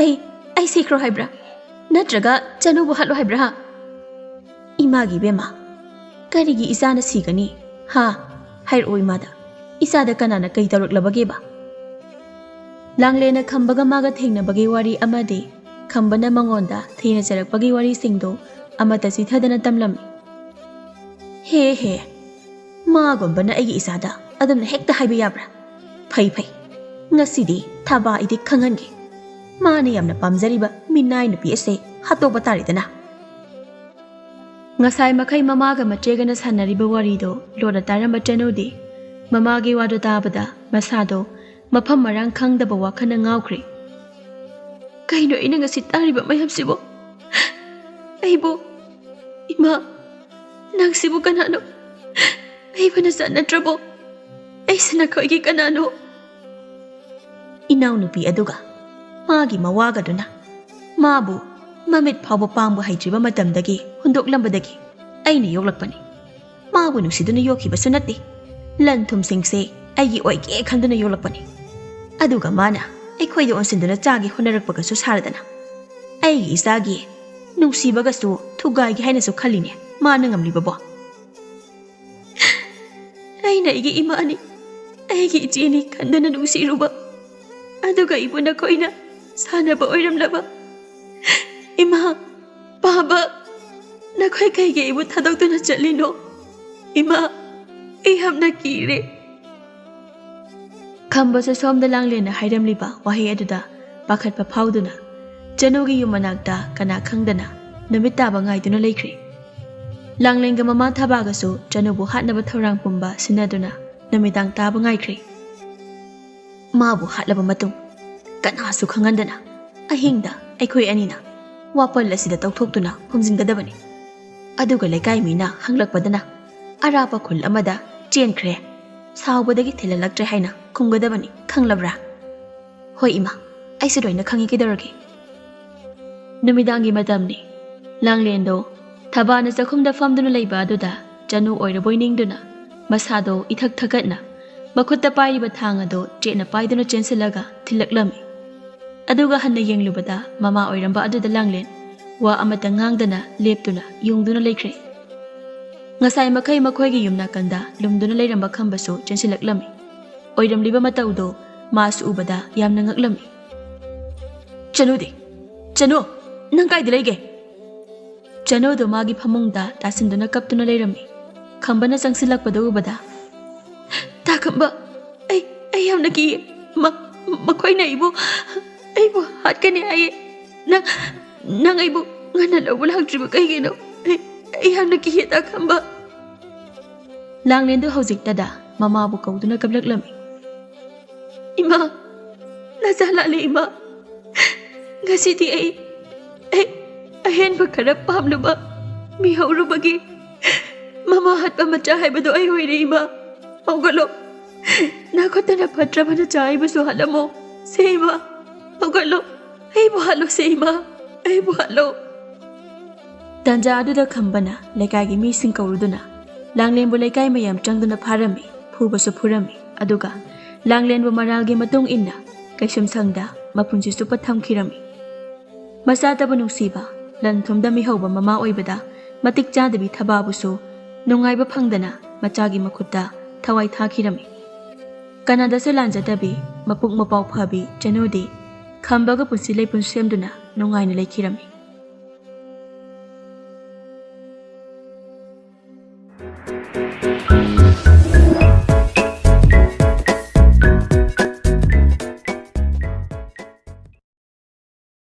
ꯑꯩ, ꯑꯩ ꯁꯤꯈ꯭ꯔꯣ ꯍꯥꯏꯕ꯭ꯔꯥ? ꯅꯠꯇ꯭ꯔꯒ ꯆꯅꯨꯕꯨ ꯍꯥꯠꯂꯣ ꯍꯥꯏꯕ꯭ꯔꯥ, ꯍꯥ?" "ꯏꯃꯥꯒꯤ ꯏꯕꯦꯝꯃ, ꯀꯔꯤꯒꯤ ꯏꯆꯥꯅ ꯁꯤꯒꯅꯤ? ꯍꯥ? ꯍꯥꯏꯔꯛꯑꯣ ꯏꯃꯥꯗ, ꯏꯆꯥꯗ ꯀꯅꯥꯅ ꯀꯩ ꯇꯧꯔꯛꯂꯕꯒꯦꯕ?" ꯂꯥꯡꯂꯦꯟꯅ ꯈꯝꯕꯒ ꯃꯥꯒ ꯊꯦꯡꯅꯕꯒꯤ ꯋꯥꯔꯤ ꯑꯃꯗꯤ ꯈꯝꯕꯅ ꯃꯉꯣꯟꯗ ꯊꯦꯡꯅꯖꯔꯛꯄꯒꯤ ꯋꯥꯔꯤꯁꯤꯡꯗꯣ ꯑꯃꯠꯇ ꯆꯤꯊꯗꯅ ꯇꯝꯂꯝꯃꯤ꯫ "ꯍꯦ ꯍꯦ, ꯃꯥꯒꯨꯝꯕꯅ ꯑꯩꯒꯤ ꯏꯆꯥꯗ ꯑꯗꯨꯝꯅ ꯍꯦꯛꯇ ꯍꯥꯏꯕ ꯌꯥꯕ꯭ꯔꯥ? ꯐꯩ ꯐꯩ, ꯉꯁꯤꯗꯤ ꯊꯥꯕꯥ ꯑꯩꯗꯤ ꯈꯪꯍꯟꯒꯦ꯫ ꯃꯥꯅ ꯌꯥꯝꯅ ꯄꯥꯝꯖꯔꯤꯕ ꯃꯤꯅꯥꯏ ꯅꯨꯄꯤ ꯑꯁꯦ ꯍꯥꯠꯇꯣꯛꯄ ꯇꯥꯔꯦꯗꯅ꯫" ꯉꯁꯥꯏ ꯃꯈꯩ ꯃꯃꯥꯒ ꯃꯆꯦꯒꯅ ꯁꯥꯟꯅꯔꯤꯕ ꯋꯥꯔꯤꯗꯣ ꯂꯣꯟꯅ ꯇꯥꯔꯝꯕ ꯆꯅꯨꯗꯤ ꯃꯃꯥꯒꯤ ꯋꯥꯗꯨ ꯇꯥꯕꯗ ꯃꯁꯥꯗꯣ ꯃꯐꯝ ꯃꯔꯥꯡ ꯈꯪꯗꯕ ꯋꯥꯈꯜꯅ ꯉꯥꯎꯈ꯭ꯔꯦ꯫ "ꯀꯩꯅꯣ ꯑꯩꯅ ꯉꯁꯤ ꯇꯥꯔꯤꯕ ꯃꯌꯥꯝꯁꯤꯕꯣ? ꯑꯩꯕꯨ, ꯏꯃꯥ, ꯅꯪꯁꯤꯕꯨ ꯀꯅꯥꯅꯣ? ꯑꯩꯕꯨ ꯅꯆꯥ ꯅꯠꯇ꯭ꯔꯕꯣ? ꯑꯩꯁꯤ ꯅꯈꯣꯏꯒꯤ ꯀꯅꯥꯅꯣ?" ꯏꯅꯥꯎꯅꯨꯄꯤ ꯑꯗꯨꯒ ꯃꯥꯒꯤ ꯃꯋꯥꯒꯗꯨꯅ ꯃꯥꯕꯨ ꯃꯃꯤꯠ ꯐꯥꯎꯕ ꯄꯥꯡꯕ ꯍꯩꯇ꯭ꯔꯤꯕ ꯃꯇꯝꯗꯒꯤ ꯍꯨꯟꯗꯣꯛꯂꯝꯕꯗꯒꯤ ꯑꯩꯅ ꯌꯣꯛꯂꯛꯄꯅꯤ꯫ ꯃꯥꯕꯨ ꯅꯨꯡꯁꯤꯗꯨꯅ ꯌꯣꯛꯈꯤꯕꯁꯨ ꯅꯠꯇꯦ꯫ ꯂꯟ ꯊꯨꯝꯁꯤꯡꯁꯦ ꯑꯩꯒꯤ ꯑꯣꯏꯒꯦ ꯈꯟꯗꯨꯅ ꯌꯣꯛꯂꯛꯄꯅꯤ꯫ ꯑꯗꯨꯒ ꯃꯥꯅ ꯑꯩꯈꯣꯏꯗ ꯑꯣꯟꯁꯤꯟꯗꯨꯅ ꯆꯥꯒꯦ ꯍꯣꯠꯅꯔꯛꯄꯒꯁꯨ ꯁꯥꯔꯗꯅ, ꯑꯩꯒꯤ ꯏꯆꯥꯒꯤ ꯅꯨꯡꯁꯤꯕꯒꯁꯨ ꯊꯨꯒꯥꯏꯒꯦ ꯍꯥꯏꯅꯁꯨ ꯈꯜꯂꯤꯅꯦ ꯃꯥꯅ ꯉꯝꯂꯤꯕꯕꯣ꯫ ꯑꯩꯅ ꯑꯩꯒꯤ ꯏꯃꯥꯅꯤ, ꯑꯩꯒꯤ ꯏꯆꯦꯅꯤ ꯈꯟꯗꯨꯅ ꯅꯨꯡꯁꯤꯔꯨꯕ, ꯑꯗꯨꯒ ꯑꯩꯕꯨ ꯅꯈꯣꯏꯅ ꯁꯥꯟꯅꯕ ꯑꯣꯏꯔꯝꯂꯕ꯫ ꯏꯃꯥ, ꯄꯥꯕ, ꯅꯈꯣꯏ ꯀꯩꯒꯤ ꯑꯩꯕꯨ ꯊꯥꯗꯣꯛꯇꯨꯅ ꯆꯠꯂꯤꯅꯣ? ꯏꯃꯥ, ꯑꯩ ꯌꯥꯝꯅ ꯀꯤꯔꯦ꯫ ꯈꯝꯕꯁꯨ ꯁꯣꯝꯗ ꯂꯥꯡꯂꯦꯟꯅ ꯍꯥꯏꯔꯝꯂꯤꯕ ꯋꯥꯍꯩ ꯑꯗꯨꯗ ꯄꯥꯈꯠꯄ ꯐꯥꯎꯗꯨꯅ ꯆꯅꯨꯒꯤ ꯌꯨꯝ ꯃꯅꯥꯛꯇ ꯀꯅꯥ ꯈꯪꯗꯅ ꯅꯨꯃꯤꯠ ꯇꯥꯕ ꯉꯥꯏꯗꯨꯅ ꯂꯩꯈ꯭ꯔꯦ꯫ ꯂꯥꯡꯂꯦꯟꯒ ꯃꯃꯥ ꯊꯕꯥꯒꯁꯨ ꯆꯅꯨꯕꯨ ꯍꯥꯠꯅꯕ ꯊꯧꯔꯥꯡ ꯄꯨꯝꯕ ꯁꯤꯟꯅꯗꯨꯅ ꯅꯨꯃꯤꯗꯥꯡ ꯇꯥꯕ ꯉꯥꯏꯈ꯭ꯔꯦ꯫ ꯃꯥꯕꯨ ꯍꯥꯠꯂꯕ ꯃꯇꯨꯡ ꯀꯅꯥꯁꯨ ꯈꯪꯍꯟꯗꯅ ꯑꯍꯤꯡꯗ ꯑꯩꯈꯣꯏ ꯑꯅꯤꯅ ꯋꯥꯄꯜ ꯑꯁꯤꯗ ꯇꯧꯊꯣꯛꯇꯨꯅ ꯐꯨꯝꯖꯤꯟꯒꯗꯕꯅꯤ꯫ ꯑꯗꯨꯒ ꯂꯩꯀꯥꯏ ꯃꯤꯅ ꯍꯪꯂꯛꯄꯗꯅ ꯑꯔꯥꯞꯄ ꯈꯨꯜ ꯑꯃꯗ ꯆꯦꯟꯈ꯭ꯔꯦ, ꯁꯥꯎꯕꯗꯒꯤ ꯊꯤꯜꯍꯜꯂꯛꯇ꯭ꯔꯦ ꯍꯥꯏꯅ ꯈꯨꯝꯒꯗꯕꯅꯤ, ꯈꯪꯂꯕ꯭ꯔꯥ? ꯍꯣꯏ ꯏꯃꯥ, ꯑꯩꯁꯨ ꯂꯣꯏꯅ ꯈꯪꯉꯤ, ꯀꯩꯗꯧꯔꯒꯦ? ꯅꯨꯃꯤꯗꯥꯡꯒꯤ ꯃꯇꯝꯅꯤ꯫ ꯂꯥꯡꯂꯦꯟꯗꯣ ꯊꯕꯥꯅ ꯆꯥꯛꯈꯨꯝꯗ ꯐꯝꯗꯨꯅ ꯂꯩꯕ ꯑꯗꯨꯗ ꯆꯅꯨ ꯑꯣꯏꯔꯕꯣꯏ ꯅꯤꯡꯗꯨꯅ ꯃꯁꯥꯗꯣ ꯏꯊꯛ ꯊꯛꯀꯠꯅ ꯃꯈꯨꯠꯇ ꯄꯥꯏꯔꯤꯕ ꯊꯥꯡ ꯑꯗꯣ ꯆꯦꯠꯅ ꯄꯥꯏꯗꯨꯅ ꯆꯦꯟꯁꯤꯜꯂꯒ ꯊꯤꯜꯂꯛꯂꯝꯃꯤ꯫ ꯑꯗꯨꯒ ꯍꯟꯅ ꯌꯦꯡꯂꯨꯕꯗ ꯃꯃꯥ ꯑꯣꯏꯔꯝꯕ ꯑꯗꯨꯗ ꯂꯥꯡꯂꯦꯟ ꯋꯥ ꯑꯃꯇ ꯉꯥꯡꯗꯅ ꯂꯦꯞꯇꯨꯅ ꯌꯨꯡꯗꯨꯅ ꯂꯩꯈ꯭ꯔꯦ꯫ ꯉꯁꯥꯏ ꯃꯈꯩ ꯃꯈꯣꯏꯒꯤ ꯌꯨꯝ ꯅꯥꯀꯟꯗ ꯂꯨꯝꯗꯨꯅ ꯂꯩꯔꯝꯕ ꯈꯝꯕꯁꯨ ꯆꯦꯟꯁꯤꯜꯂꯛꯂꯝꯃꯤ꯫ ꯑꯣꯏꯔꯝꯂꯤꯕ ꯃꯇꯧꯗꯣ ꯃꯥꯁꯨ ꯎꯕꯗ ꯌꯥꯝꯅ ꯉꯛꯂꯝꯃꯤ꯫ "ꯆꯅꯨꯗꯤ, ꯆꯅꯨ, ꯅꯪ ꯀꯥꯏꯗ ꯂꯩꯒꯦ?" ꯆꯅꯨꯗꯣ ꯃꯥꯒꯤ ꯐꯃꯨꯡꯗ ꯇꯥꯁꯤꯟꯗꯨꯅ ꯀꯞꯇꯨꯅ ꯂꯩꯔꯝꯃꯤ꯫ ꯈꯝꯕꯅ ꯆꯪꯁꯤꯜꯂꯛꯄꯗꯨ ꯎꯕꯗ, "ꯇꯥ ꯈꯝꯕ, ꯑꯩ, ꯑꯩ ꯌꯥꯝꯅ ꯀꯤꯌꯦ꯫ ꯃ-, ꯃꯈꯣꯏꯅ ꯑꯩꯕꯨ, ꯑꯩꯕꯨ ꯍꯥꯠꯀꯅꯤ ꯍꯥꯏꯌꯦ꯫ ꯅꯪ, ꯅꯪ ꯑꯩꯕꯨ ꯉꯟꯅ ꯂꯧꯕ ꯂꯥꯛꯇ꯭ꯔꯤꯕ ꯀꯩꯒꯤꯅꯣ? ꯑꯩ, ꯑꯩ ꯌꯥꯝꯅ ꯀꯤꯌꯦ, ꯇꯥ ꯈꯝꯕ꯫" ꯂꯥꯡꯂꯦꯟꯗꯨ ꯍꯧꯖꯤꯛꯇꯗ ꯃꯃꯥꯕꯨ ꯀꯧꯗꯨꯅ ꯀꯞꯂꯛꯂꯝꯃꯤ꯫ "ꯏꯃꯥ, ꯅꯆꯥ ꯂꯥꯛꯂꯦ ꯏꯃꯥ꯫ ꯉꯁꯤꯗꯤ ꯑꯩ, ꯑꯩ ꯑꯍꯦꯟꯕ ꯈꯔ ꯄꯥꯝꯂꯨꯕ ꯃꯤꯍꯧꯔꯨꯕꯒꯤ ꯃꯃꯥ ꯍꯥꯠꯄ ꯃꯆꯥ ꯍꯥꯏꯕꯗꯣ ꯑꯩ ꯑꯣꯏꯔꯦ ꯏꯃꯥ꯫ ꯍꯧꯒꯠꯂꯣ꯫ ꯅꯈꯨꯠꯇꯅ ꯐꯠꯇ꯭ꯔꯕ ꯅꯆꯥ ꯑꯩꯕꯨꯁꯨ ꯍꯥꯠꯂꯝꯃꯣ꯫ ꯁꯦ ꯏꯃꯥ, ꯍꯧꯒꯠꯂꯣ꯫ ꯑꯩꯕꯨ ꯍꯥꯠꯂꯣ ꯁꯦ ꯏꯃꯥ, ꯑꯩꯕꯨ ꯍꯥꯠꯂꯣ꯫" ꯇꯥꯟꯖꯥ ꯑꯗꯨꯗ ꯈꯝꯕꯅ ꯂꯩꯀꯥꯏꯒꯤ ꯃꯤꯁꯤꯡ ꯀꯧꯔꯨꯗꯨꯅ ꯂꯥꯡꯂꯦꯟꯕꯨ ꯂꯩꯀꯥꯏ ꯃꯌꯥꯝ ꯆꯪꯗꯨꯅ ꯐꯥꯔꯝꯃꯤ, ꯐꯨꯕꯁꯨ ꯐꯨꯔꯝꯃꯤ꯫ ꯑꯗꯨꯒ ꯂꯥꯡꯂꯦꯟꯕꯨ ꯃꯔꯥꯜꯒꯤ ꯃꯇꯨꯡ ꯏꯟꯅ ꯀꯩꯁꯨꯝꯁꯪꯗ ꯃꯄꯨꯟꯁꯤ ꯆꯨꯞꯄ ꯊꯝꯈꯤꯔꯝꯃꯤ꯫ ꯃꯆꯥꯇꯕꯨ ꯅꯨꯡꯁꯤꯕ, ꯂꯟ ꯊꯨꯝꯗ ꯃꯤꯍꯧꯕ ꯃꯃꯥ ꯑꯣꯏꯕꯗ ꯃꯇꯤꯛ ꯆꯥꯗꯕꯤ ꯊꯕꯥꯕꯨꯁꯨ ꯅꯨꯡꯉꯥꯏꯕ ꯐꯪꯗꯅ ꯃꯆꯥꯒꯤ ꯃꯈꯨꯠꯇ ꯊꯋꯥꯏ ꯊꯥꯈꯤꯔꯝꯃꯤ꯫ ꯀꯅꯥꯗꯁꯨ ꯂꯥꯟꯖꯗꯕꯤ, ꯃꯄꯨꯛ ꯃꯄꯥꯎ ꯐꯕꯤ ꯆꯅꯨꯗꯤ ꯈꯝꯕꯒ ꯄꯨꯟꯁꯤ ꯂꯩꯄꯨꯟ ꯁꯦꯝꯗꯨꯅ ꯅꯨꯡꯉꯥꯏꯅ ꯂꯩꯈꯤꯔꯝꯃꯤ꯫